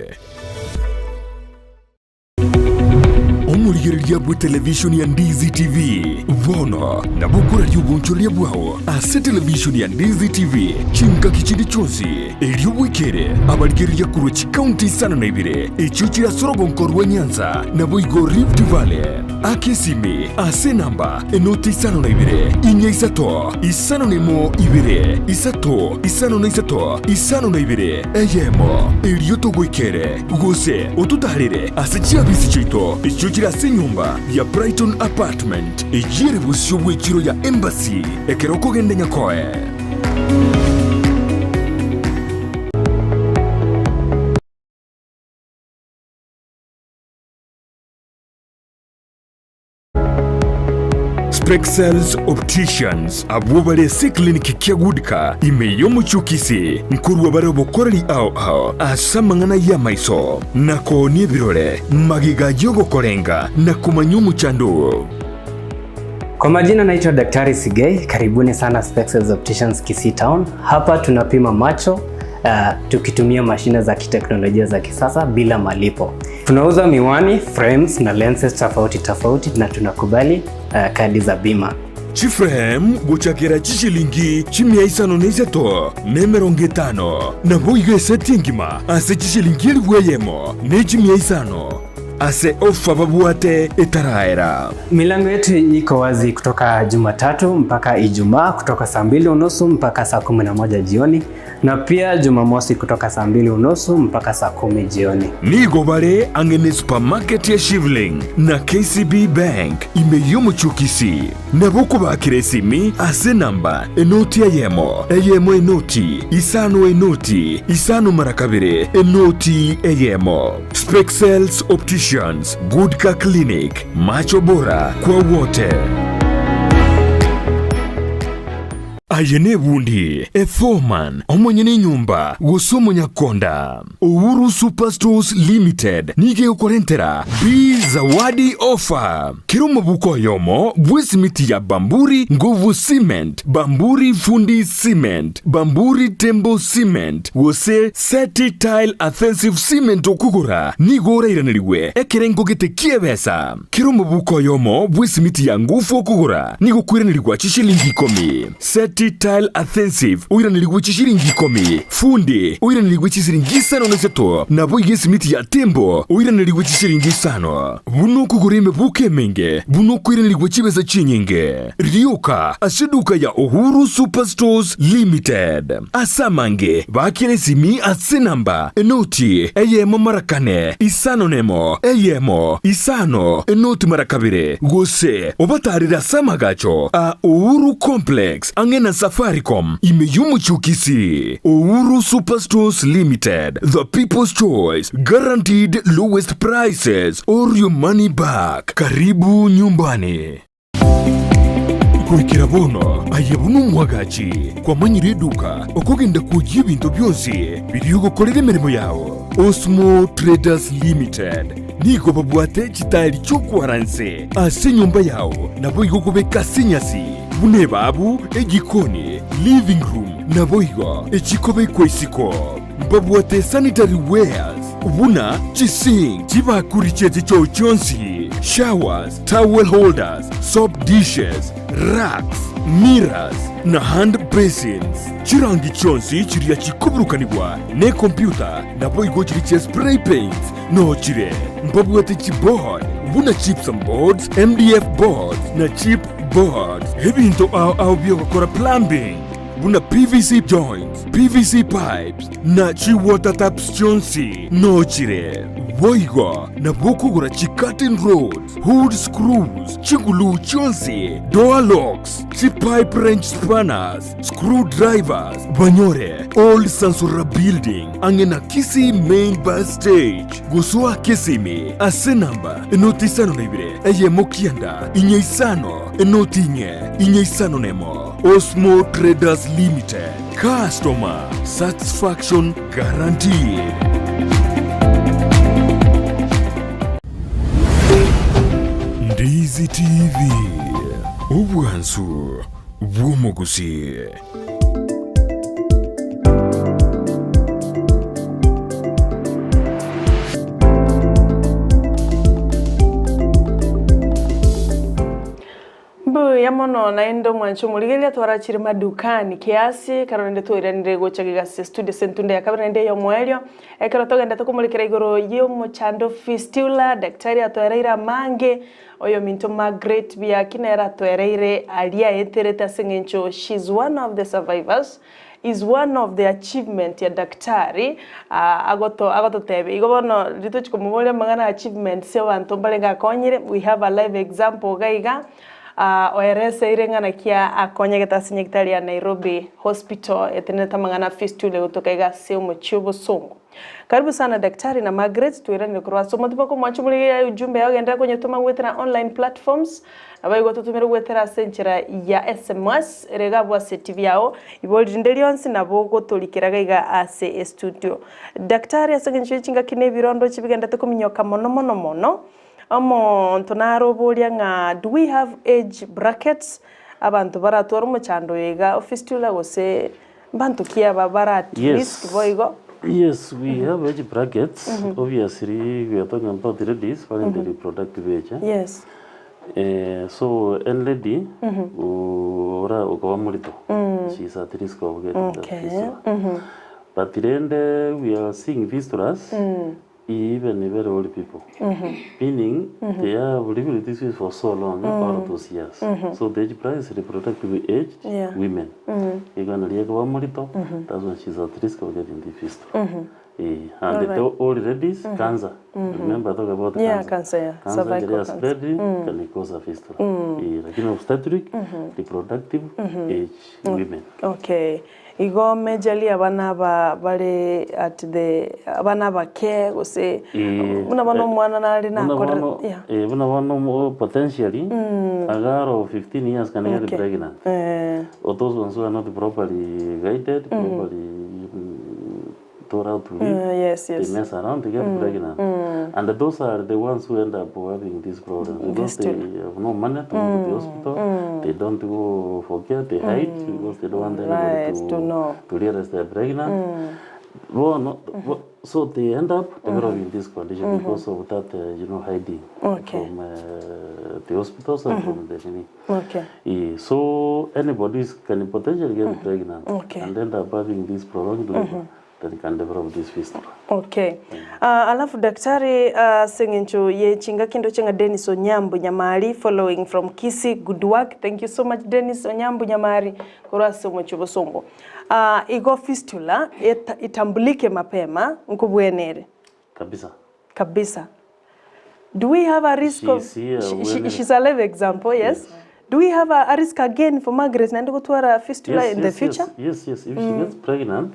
Omorigereria bw'etelevishoni ya Ndizi TV bono nabo okoraria obonchoreria bwao ase televishoni ya Ndizi TV chingaki chinde chionsi, erio bwekere abarigereria korwa chikaunti isano na ibere echio chire ase orogonko rwa Nyanza naboigo Rift Valley. Aka esimi ase enamba enoti isano na ibere, inya isato, isano na emo ibere, isato, isano na isato, isano na ibere, eyemo, erio togoikere. Gose ototaarere ase chiabisi chiaito echio chire ase enyomba ya Brighton Apartment, eyio ere bosio bw'echiro ya Embassy ekero okogenda Nyakoe. Spexels Opticians abwo bare ase eclinic kia Goodcar ime y'omochie o Kisii nkorua bare obokoreri ao ao ase amang'ana y'amaiso na koonia ebirore magega y'ogokorenga na komanya omochando oo. Kwa majina naitwa Daktari Sigei, karibuni sana Spexels Opticians Kisii Town. Hapa tunapima macho uh, tukitumia mashine za kiteknolojia za kisasa bila malipo. Tunauza miwani, frames na lenses tofauti tofauti na tunakubali uh, kadi za bima. Chiframe gochakera chishilingi chimia isano na isato na emerongo etano, naboigo eseti engima ase chishilingi elifu eyemo ne chimia isano ase ofa babwate etaraera. Milango yetu iko wazi kutoka Jumatatu mpaka Ijumaa kutoka saa mbili unusu mpaka saa 11 jioni na pia Jumamosi kutoka saa mbili unusu mpaka saa kumi jioni. Nigo bare ang'e ne supermarket ya Shivling na KCB Bank ime y'omochie o Kisii. Nabo okobakera esimi ase enamba enoti eyemo, eyemo enoti, isano enoti, isano mara kabere, enoti eyemo. Spexels Opticians, Goodcar Clinic, macho bora kwa wote. Aye nebundi, eforeman, omonyene enyomba, gose omonyakonda. Uhuru Super Stores Limited nigo egokorentera Bi Zawadi Offer. Kera omobuko oyomo bw'esimiti ya Bamburi Nguvu Cement, Bamburi Fundi Cement, Bamburi Tembo Cement, gose Seti Tile Adhesive Cement okogora nigo orairanerigwe ekerengo gete ki'ebesa. Kera omobuko oyomo bw'esimiti ya ngufu okogora nigo okoiranerigwa chishilingi ikomi. Seti Tile Adhesive oiranerigwe chishilingi ikomi. Fundi oiranerigwe chisiringi isano na isato, naboigo esimiti ya Tembo oiranerigwe chishilingi isano. Buna okogora emebuko emenge, buna okoiranerigwa chibesa chinyinge. Rioka ase eduka ya Uhuru Super Stores Limited. Ase amange, baakera esimi ase enamba enoti eyemo mara kane, isano nemo, eyemo, isano, enoti mara kabere, gose obatarere ase amagacho a Uhuru Complex ang'e na Safaricom ime y'omochie o Kisii. Uhuru Super Stores Limited, the people's choice, guaranteed lowest prices or your money back. Karibu nyumbani. Goikera bono aye buna omwagachi kwamanyire eduka okogenda kwoyia ebinto bionsi biria ogokorera emeremo yao. Osmo Traders Limited nigo babwate chitairi chi'okwara nse ase enyomba yao naboigo okobeka ase enyasi buna ebabu, ejikoni, living room naboigo echikobekwa isiko. Mbabwate sanitary wares buna chisink, chibakuri chie chichoo chionsi, showers, towel holders, soap dishes, racks, mirrors, na hand basins. Chirangi chionsi chiria chikoburukanigwa nekompyuta naboigo chiria chia spray paints noo chire. Mbabwate chiboard buna gypsum boards, MDF boards na chip boards. Ebinto ao ao biogokora plumbing buna PVC joints, PVC pipes, na chi-water taps chionsi noo chire. Boigo nabo okogora chi-curtain rods, hood screws, chiguluu chionsi, door locks, chi-pipe wrench spanners, screw drivers, banyore Old Sansora Building ang'e na Kisii Main Bus Stage. Gosoa Kisimi ase namba enoti isano na ibere eyemo kianda inye isano enoti inye inye isano nemo. Osmo Traders Limited, Customer Satisfaction Guaranteed. Ndizi TV, obwansu bw'omogusii. Mbuya mono naende omwancho omorigereria twarachire madukani kiasi ekero naende twairanire gocha gigasi studio ase entunda ya kabere naende eyomoerio ekero togendete komorekera igoro yomochando fistula daktari atoereire amange oyominto Margaret Biaki nere atoereire aria aeterete ase eng'encho she's one of the survivors is one of the achievement ya daktari agoto agototebia igo bono riria tochi komoboria amang'ana achievements abanto mbarenge akonyire we have a live example iga iga oereseire ng'a naki akonyegete ase nyagetari ya Nairobi hospital etenenete amang'ana a fistula egotoka iga ase omochie obosongo. Karibu sana daktari na Margaret toiranire korwa ase omotiba komwancha omorigereria ujumbe yao genderera konyetoma goetera online platforms Naboigo totomire goetera ase enchera ya sms ere iga abwo ase TV yao, ibori rinde rionsi nabo ogotorikera iga iga ase estudio. Daktari ase engencho ye chingaki na ebirondo chibigendete kominyoka mono mono mono, omonto nare oboria ng'a do we have age brackets abanto baratware omochando oyo iga o fistula gose mbanto ki aba bare at risk Yes, boigo? yes, we have age brackets. Obviously, we are talking about the ladies who are in the reproductive age. eh? Yes. So a lady ora okoba morito she is at risk of getting that Okay. fistula. But rende we are seeing fistulas even very old people. Meaning they have lived with this for so long all those years. So the age bracket is reproductive age Yeah. women. Igo nari ekoba morito that's when she's at risk of getting the fistula. Eh, and Alright. the old ladies, cancer. Remember I talk about Yeah, cancer. cancer, yeah. Cancer Cervical can cancer. spread, can cause a fistula. Eh, lakini obstetric, reproductive, age, women. Okay. Igo majorly abana aba bare at the abana abake gose buna bono omwana nare Buna nakorire bono yeah. eh, buna bono omo potentially a girl of 15 years can get Okay. pregnant. Eh. Or those ones who are not properly guided, properly taught how to live, Yes, yes. they mess around, they get pregnant. And those are the ones who end up having these problems because they have no money to go to the hospital, they don't go for care, they hide because they don't want anybody Right, to know. to realize they're pregnant. Bono, so they end up developing this condition because of that, hiding from the hospitals and from the clinic. So anybody can potentially get pregnant and end up having this prolonged labor that can develop this fistula. Okay. Alafu daktari seng'encho ye chingaki ndoche ng'a Dennis Onyambu Nyamari following from Kisii good work. Thank you so much Dennis Onyambu Nyamari korwa ase omochie Bosongo. Igo fistula itambulike mapema nkobwenere. Kabisa. Kabisa. Do we have a risk of She's here she, when she's a live example, yes. Yes. Do we have a risk again for Margaret naende gotwara fistula Yes, in the yes, future? yes, yes, yes. If she gets pregnant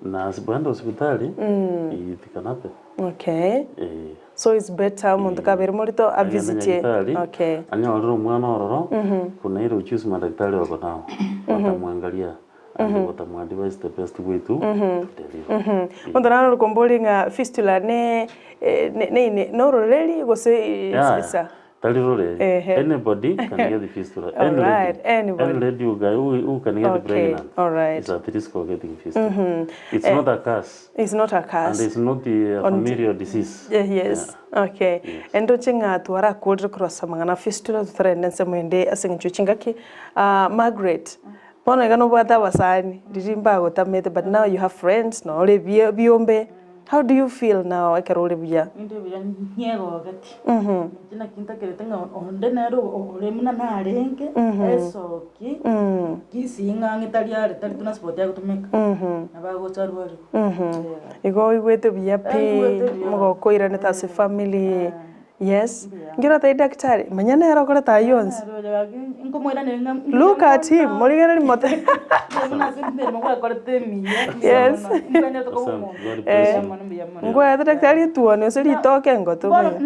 na asipoenda hospitali it can happen. Okay. Eh. So it's better omonto kabere morito Agende avisitie. nyagetari Okay. anyorere omwana ororo kuna ile uchuzi madaktari wako nao watamwangalia and watamuadvise the best way to deliver. Monto naro rokombori ng'a fistula ne eh, ne ne ne nororeri gose it's, it's a Tari roreri. Ehe. Anybody can get the fistula. Any Alright, lady, anybody. Any lady who, who can get Okay, pregnant alright. is at risk of getting fistula. It's not a curse. It's not a And curse. it's not a familial disease. Yeah, yes. Okay. Endoche ng'a twarakorire korosa amang'ana fistula totarende ensemo ende ase eng'encho chingaki. Margaret, bono iga nobwate abasani, riria mbagotamete but now you have friends, nore biombe. How do you feel now ekero ore buya? Inde buya nyegogeti. Inche naki ntakerete ng'a onde nere ore buna narenge, esoki, kisii ng'ang'e tari are tari transport yagotumeka, nabo agocha arwarigwe. Igo oigwete buya pi, Aigwete buya. omogoko oiranete ase family. Yes. Nki oratebie daktari, manya nere okorete aywo onsi. Look at him, morigereria mote. Yes. Asante, God bless you. Ngwete daktari etuoni ase ritoke engotu omanye.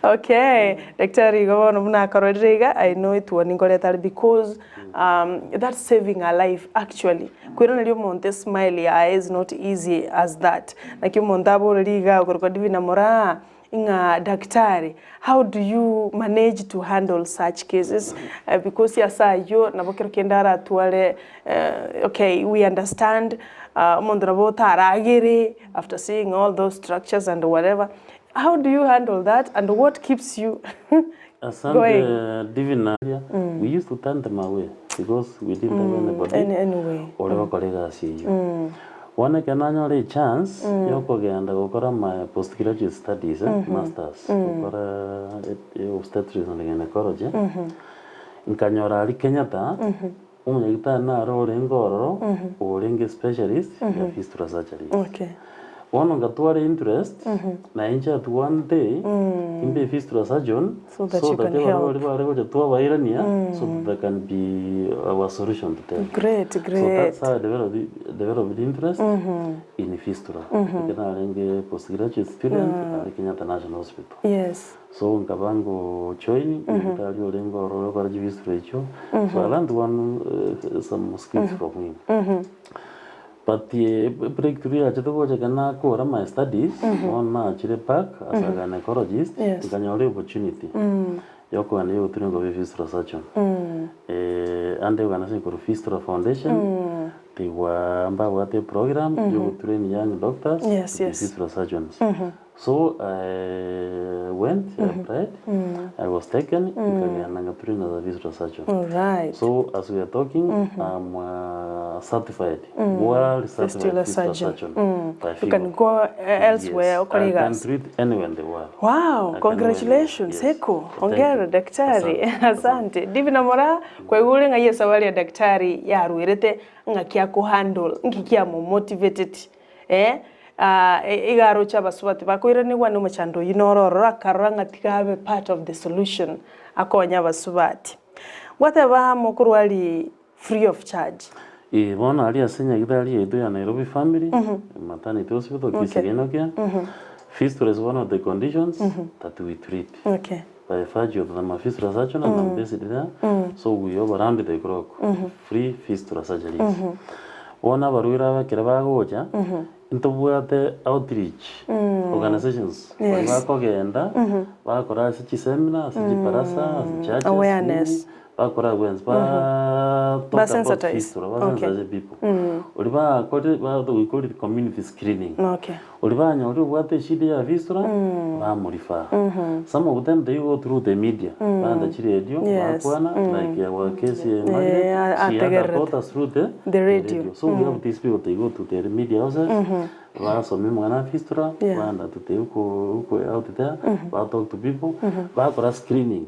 Okay, daktari igo bono buna akororire iga, I know etuoni nkoreta are because that's saving a life actually. Koiraneria omonto esmile yaye is not easy as that. Naki omonto aboreri iga akorokwa Divina Moraa, ng'a daktari, how do you manage to handle such cases? Because ase aywo nabo kero kende aratware okay, we understand omonto nabo otaragere after seeing all those structures and whatever. How do you handle that and what keeps you Asante going? Divina. We used to turn them away because we didn't have anybody Anyway. ore gokora egasi eywo. Bono ekero nanyora echance yokogenda gokora my postgraduate studies, masters, gokora obstetrics and gynecology, nkanyora aria Kenyatta, omonyagitari nare orenge ororo, orenge specialist ya fistula surgery. Bono ngatwara interest, na inche at one day, imbe fistula surgeon, So that so you that can ebare help. baria bare gocha twabairania, so that there can be our solution to them. Great, So great. that's how I developed interest in fistula. Ekero narenge postgraduate student at Kenyatta National Hospital. So nkaba ngo join nyagitari orenge ororo okora chifistula echio. So I learned one some skills from him. But the breakthrough yachete gocha ekero nakora my studies, bono nachire back as a gynecologist, nkanyora opportunity yokogenda yogotunia nkoba fistula surgeon. Ande organization korwa Fistula Foundation, they were mbabwate program yogotrain young doctors to be fistula surgeons. So I went, I applied, I was taken, nkagenda ngatrain as a fistula surgeon. So as we are talking, I'm certified, world certified Fistula fistula surgeon. surgeon. By You can FIGO. go elsewhere, Yes, okore I can igasi. treat anywhere in the world. Wow, I can congratulations, Yes. Heko. Thank Hongera you. daktari. Asante. Asante. Divina Moraa, kwaigure ng'a yesawari ya daktari yarwerete ng'aki akuhandle, ng'iki kiamomotivated. Igarocha abasubati bakoiranigwa na omochando oyio noro ororo akarora ng'a tiga abe part of the solution akonya abasubati. Gwateba mokorwari free of charge. Ee, bono aria ase nyagitari yaito ya Nairobi Family Maternity Hospital Kisii Enokia, fistula is one of the conditions that we treat. Okay. By virtue of the fistula surgeon and I'm based there, so we offer round the clock free fistula surgeries. Bono abarwaire aba ekero bagocha, ntobwate outreach organizations baria Yes. bakogenda bakora ase chiseminar, ase chibarasa, ase churches, Awareness. nini, bakora awareness, ba talk about Basensitize. fistula, Okay. basensitize people. Oria bakorire ba we call it community screening. Okay. Oria banyorire obwate eshida ya fistula, bamorifer. Some of them they go through the media, baenda chiredio, Yes. bakwana like our case ya Margaret, Yeah, she had ategererete. a daughter through the, The radio. So we have these people, they go to the media houses, basomia omwana fistula, Yeah. baenda to the huko huko out there, ba talk to people, bakora screening.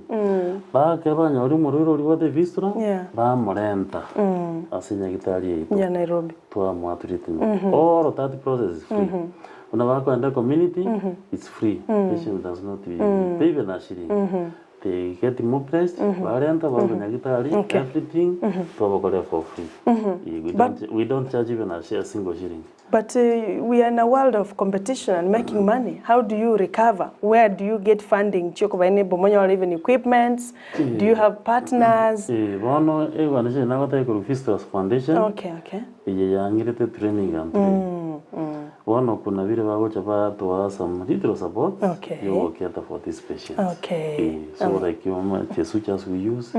Bake banyora omorwaire oria obwate fistula, Yeah. bamorenta ase nyagitari yaito. Ya Nairobi. Twamoa treatment. All of that process is free. Buna bakoenda community, it's free. Patient does not pay even a shilling. They get mobilized, barenta barwa nyagitari, everything twabakorera for free. Eh, We don't, we don't charge even a, a single shilling. But we are in a world of competition and making money. How do you recover? Where do you get funding? Chiokobaine or even equipments? Do you have partners? Eh, bono eorganization nagoteba korwa Fistula Foundation, Okay, okay. eye yang'irete training and training. Bono kuna bire bagocha batoa some little support Okay. yogocater for these patients. Okay. Eh, so like the sutures we use,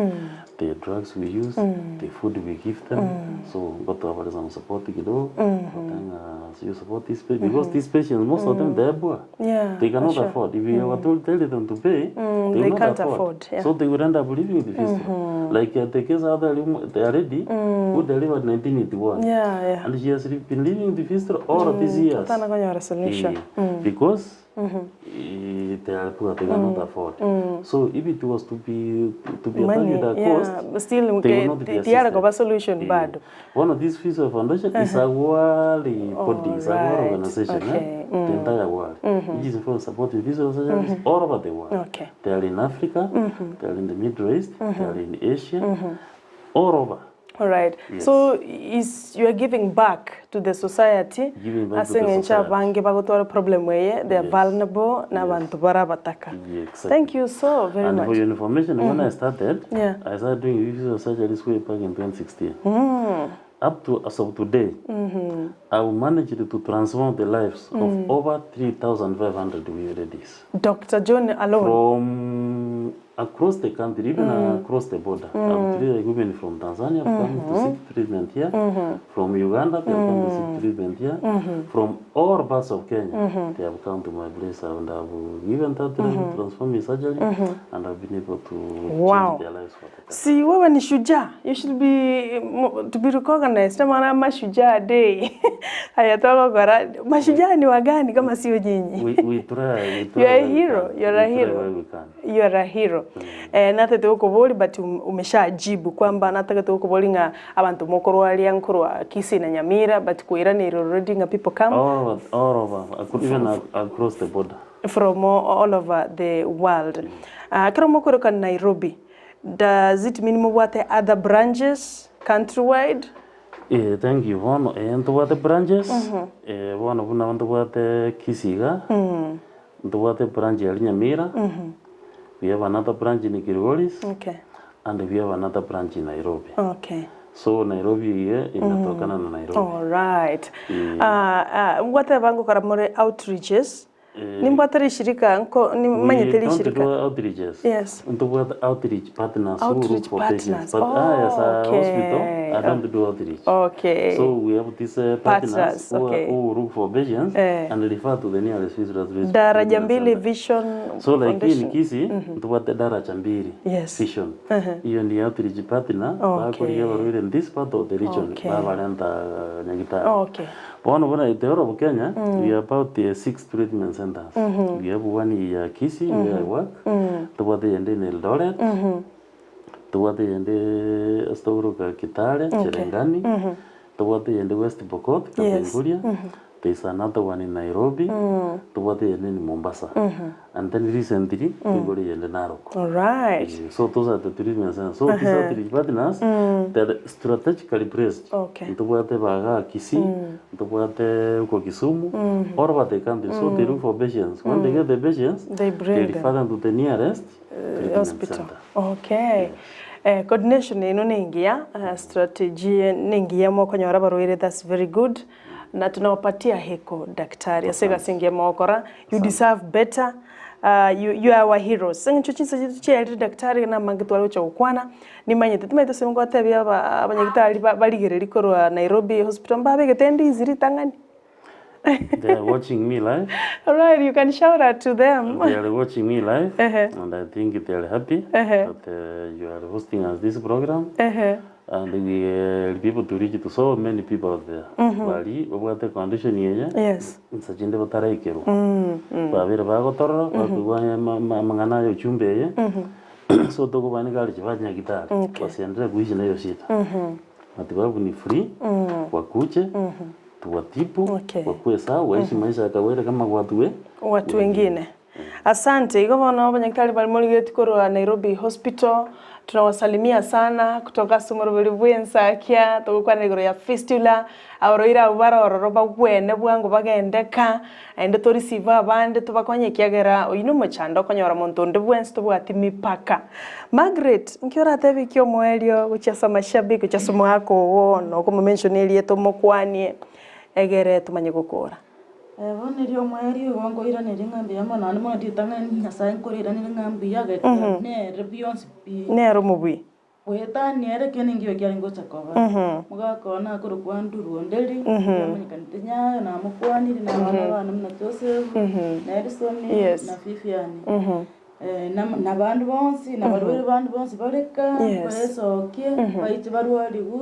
the drugs we use, the food we give them. So gotoa some support kidogo. But then, so you support these patients because these patients, most of them they are poor. Yeah, They cannot sure. afford. If you were to tell them to pay, they they will not can't afford. afford, yeah. So they will end up living with the fistula. Like the case other the lady who delivered 1981. Yeah, yeah. And she has been living with the fistula all of these years. Tana konyora solution. Eh, Because eh, they are poor, they cannot afford. So if it was to be to be Money, attached with a yeah. cost, Still, they will not be tiara assisted. koba solution Eh, bado. One of these Fistula Foundation is a world body, it's a world Alright, organization, okay, eh? The entire world. Which is for supporting fistula surgeries all over the world. Okay. They are in Africa, they are in the Middle East, they are in Asia, all over. All right. Yes. So is you are giving back to the society. Giving back to the Ase ng'encho society. abange bagotwara problem eye, they are Yes. vulnerable na abantu barabataka. Yeah, exactly. Thank you so very And much. for your information, when I started, Yeah. I started doing fistula surgeries way back in 2016. Up to as of today, I managed to transform the lives of over 3,500 ladies Dr. John alone. from across the country, even across the border. I've treated women from Tanzania have come to seek treatment here, from Uganda they have come to seek treatment here, from all parts of Kenya they have come to my place and I've given that transforming surgery and I've been able to Wow. change their lives for the better. Si wewe ni shujaa. You should be to be recognized. Maana mashujaa day. Haya twagokora. Mashujaa ni wagani kama sio nyinyi? We try, we try You are a where we hero. can. You are a We try hero. where we can. You are a hero. Eh, natete gukubori but umeshajibu kwamba natagete gukubori ng'a abantu mokorwaria nkorwa Kisii na Nyamira but kwiranira already ng'a people come All over, all over, even across the border. from all over the world. Kero mokoroka Nairobi, does it mean mobwate other branches countrywide? Eh, thank you. Bono eh, ntobwate branches eh, bono buna ntobwate Kisiga ntobwate branch ya Nyamira we have another branch in Kilgoris Okay. and we have another branch in Nairobi. Okay. So Nairobi ye inatokana na Nairobi. All right. Mbwate bangokora more outreaches. Nimbwate rishirika nko nimanyete We don't rishirika. do outreaches. Yes. Ntobwate outreach partners who Outreach look for partners. patients. But I, as a Okay. hospital, I don't do outreach. Okay. So we have these partners, Partners, who, okay. are, who look for patients Eh. and refer to the nearest fistula Daraja treatment Mbili center. Vision So like in Foundation. Kisii ntubwate Daraja Mbili Yes. Vision. Iyo ni outreach partner Okay. bakorigia barwaire in this part of the region Okay. babarenta Nyagitari. Okay. Bono buna the whole of Kenya we have about six treatment centers. We have one in Kisii where I work. Tubwate yende in Eldoret. Tubwate yende Stouruka Kitale, Cherengani. Tubwate yende West Pokot, Yes. Kapenguria. There is another one in Nairobi, tobwate eyende in Mombasa, and then recently toigore eyende Narok. Alright. Eh, So those are the treatment centers. So these outreach partners, they are strategically placed. Okay. Ntobwate baga Kisii, ntobwate huko Kisumu, all over the country. So they look for patients. When they get the patients, They bring they them. refer them to the nearest treatment hospital. center. Okay. Eh, coordination eno nengiya uh, strategy nengiya mokonyora abarwaire that's very good na tunawapatia heko daktari ase egasi engiya mogokora you deserve better Uh, you, you are our heroes eng'encho chinsa chiaito chiaerire daktari na amange tware gocha gokwana nimanyete timanyete ase ngotebia aba abanyagitari ba barigereria korwa Nairobi hospital mbabegete endizi ritang'ani They are watching me live. Alright, you can shout out to them. They are watching me live, Uh-huh. and I think they are happy Uh-huh. that uh, you are hosting us this program. Uh-huh. And we will be able to reach to so many people out there. Bari babwate condition yeye Yes. insa chinde bataraikerwa babere bagotorora bakigwa amang'ana ayo chumbe eye so tokobanika aria chibanyagitari Okay. basienderee kuishi na hiyo shida matibabu ni free wakuche tuwatibu Okay. wakuwe sawa waishi maisha ya kawaida kama watu we watu wengine. Asante. Igo bono abanyagitari bari morigeti korwa Nairobi Hospital tunawasalimia sana kutoka sumurubiri bwensakia togokwana igoro ya fistula abaroire abwo barororo bagwene bwango bagendeka naende toreceive abande tobakonye ekiagera oywo na omochando okonyora monto onde bwensi tobwati mipaka. Margaret, nki oratebe ki omoerio gochia ase amashabiki gochia ase omogaka ogo na okomomention erieta omokwanie egere tomanye gokora. Eh, bono erio omoerio igo nkoiraneria ng'a mbuya mono naende mono ritang'ani Nyasaye nkoiraneria ng'a mbuya agakora nere bionsi pi. Nere omobui. Goetania ere ekiagera ninki kiarenge gocha koba. Mogaka one akorokwa Andrew Onderi, yamanyekanete Nyayo, namokwanire, na abana bane buna Joseph, Nelson, Yes. na Vivian. Na- na abande bonsi, na abarwaire bande bonsi bareka, Yes. baesokie, baiche barwarigwe,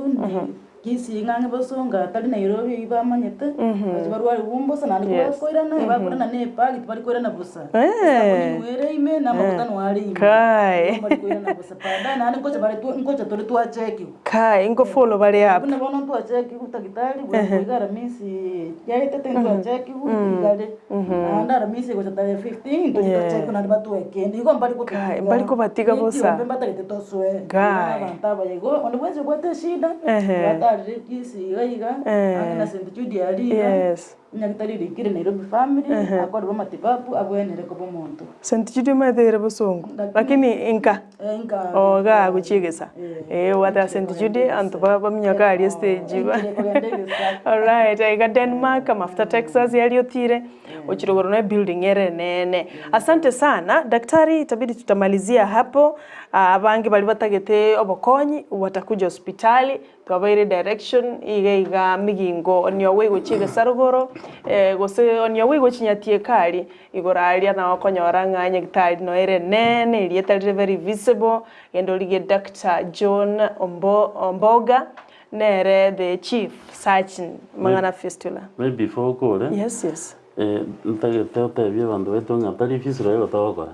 Kisii ng'ang'e bosongo atari Nairobi eyio bamanyete, bache barwarigwe mbosa naende Yes. kobakoirana, bakoirana na ebag tibari koirana bosa. Eh. Esabuni nigo ere ime na amaguta nigo are ime. Kai. Nigo bari koirana bosa. Baadaye naende ngocha bare twa ngocha tore twachekiwa. Kai, nkofollow bare apo. Buna bono ntwachekiwa daktari, buna iga aramisi yaetete ntwachekiwa igare. Naende aramisi egocha tarehe 15 toche Yeah. tochekiwe naende batoe kende. Igo mbari Kai, mbari kobatiga bosa. Ekiombe mbatagete tosoe. Kai. Abanto abaya igo, onde bwensi obwate eshida, Ehe. batarire Kisii iga iga, Eh. ang'e na St. Jude aria iga, Yes. nyagetari erikire Nairobi family, akorerwe amatibabu abwenere koba omonto. St. Jude omanyete ere bosongo, lakini inka Eh, inka oga gochiegesa. Eh. Eh, obwate St. Jude anto ba- baminyoka aria stage ba. Enchire kogenda egesa. Alright, aiga Denmark, amafuta Texas yariotire ochire igoro na building ere nene. Asante sana daktari, itabidi tutamalizia hapo. Ah, abange bari batagete obokonyi watakuja hospitali twabaire direction iga iga migingo on your way gochia egesarogoro eh, gose on your way gochia Nyatiekari igoro aria nao okonyora ng'a nyagitari noyo ere nene erieta rire very visible genda origie Doctor John Ombo Omboga nere the chief surgeon mang'ana fistula. Maybe before okore, Yes, yes. eh, ntagete otebie abanto baito ng'a tari fistula igo togokora.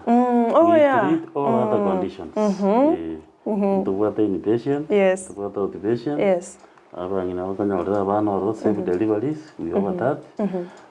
Oh We yeah. treat all other conditions. Eh, ntobwate inpatient, Yes. ntobwate outpatient, Yes. abang'ina bakonyorera abana ororo safe deliveries, we offer that.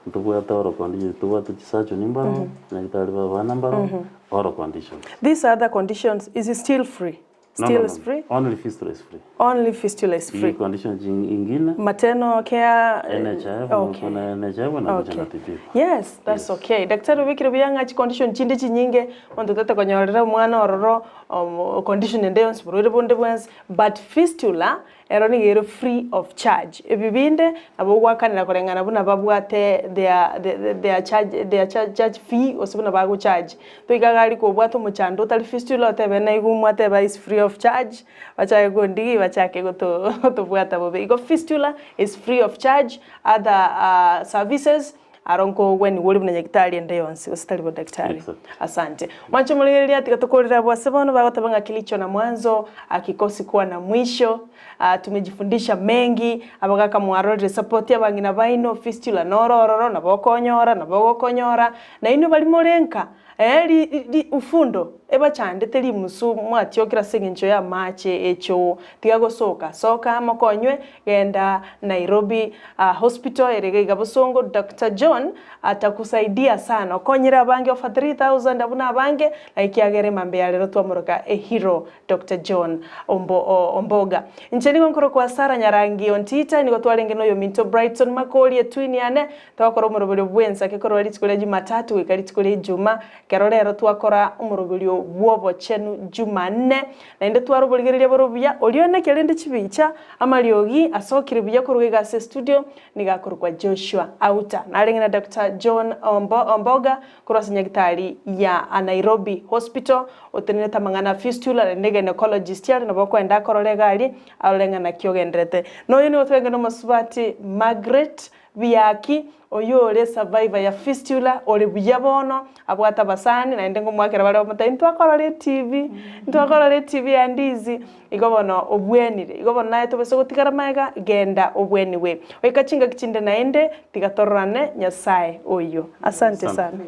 Ntobwate all conditions, ntobwate chisurgeon mbaro, nyagitari ba abana mbaro, all conditions. These other conditions is it still free? No, Still no, is no. free? Only fistula is free. Only fistula is Hii free. condition ingine Maternal care eh, NHIF, okay. kuna NHIF na Okay. kuja na Yes, that's okay. Daktari obekire buya ng'a chicondition chinde chinyinge monto tata konyorera omwana ororo um, condition ende yonsi borwaire bonde bwensi but fistula ero nigo ere free of charge. Ebi binde nabo ogwakanera koreng'ana buna babwate their, their, their charge, their charge, charge fee gose buna bagocharge. Toika iga aria kobwata omochando otari fistula otebe naiga omwateba is free of charge bachake kondigi bachake goto gotobwata bobe. Igo fistula is free of charge other uh, services aro nkogweniwa ore buna nyagitari ende yonsi gose tari bo daktari. Exactly. Asante. Mwanche morigereria tiga tokorere abwo ase bono bagoteba ng'a kilicho na mwanzo akikosi kuwa na mwisho. Ah, tumejifundisha mengi abagaka mwarorire support y'abang'ina baino fistula noro ororo nabo okonyora nabo ogokonyora nainwe bari more nka. Eh, ri ri ufundo ebachandete rimusu mwatiokire ase eng'encho y'amache echoo, tiga gosoka, soka amo konywe, genda Nairobi Hospital ere iga iga bosongo, Doctor John atakusaidia sana, okonyire abange over 3000 abwo nabange, na ekiagera emambia ya rero twamoroka a hero Doctor John Ombo Omboga. Inche nigo nkorokwa Sarah Nyarangi Ontita, nigo twarenge noyominto Brighton Makori etwini yane, Twakora omoroberio bw'ensake korwa rituko ria Jumatatu goika rituko ria Ijuma, ekero rero twakora omoroberio bw'obochenu Jumanne, naende twara oborigereria bore obuya, oria one kerende chibicha, amariogi asokire buya korwa iga ase estudio, nigo akorokwa Joshua Auta. Narenge na Doctor John Ombo Omboga korwa ase nyagitari ya Nairobi Hospital, otenenerete amang'ana a fistula naende gynecologist are nabo okoenda akorore iga aria, arore ng'a naki ogendererete. Noyo nigo twarenge na omosubati Margaret Biaki, oyio ore survivor ya fistula, ore buya bono, abwate abasani, naende ngomoakera bare bamotebi ntwakorora etv, ntwakorora etv ya ndizi, igo bono obwenire. Igo bono naye tobasa gotigara magega, genda obweniwe. Goika chingaki chinde naende, tiga tororane Nyasaye oyio. Asante sana.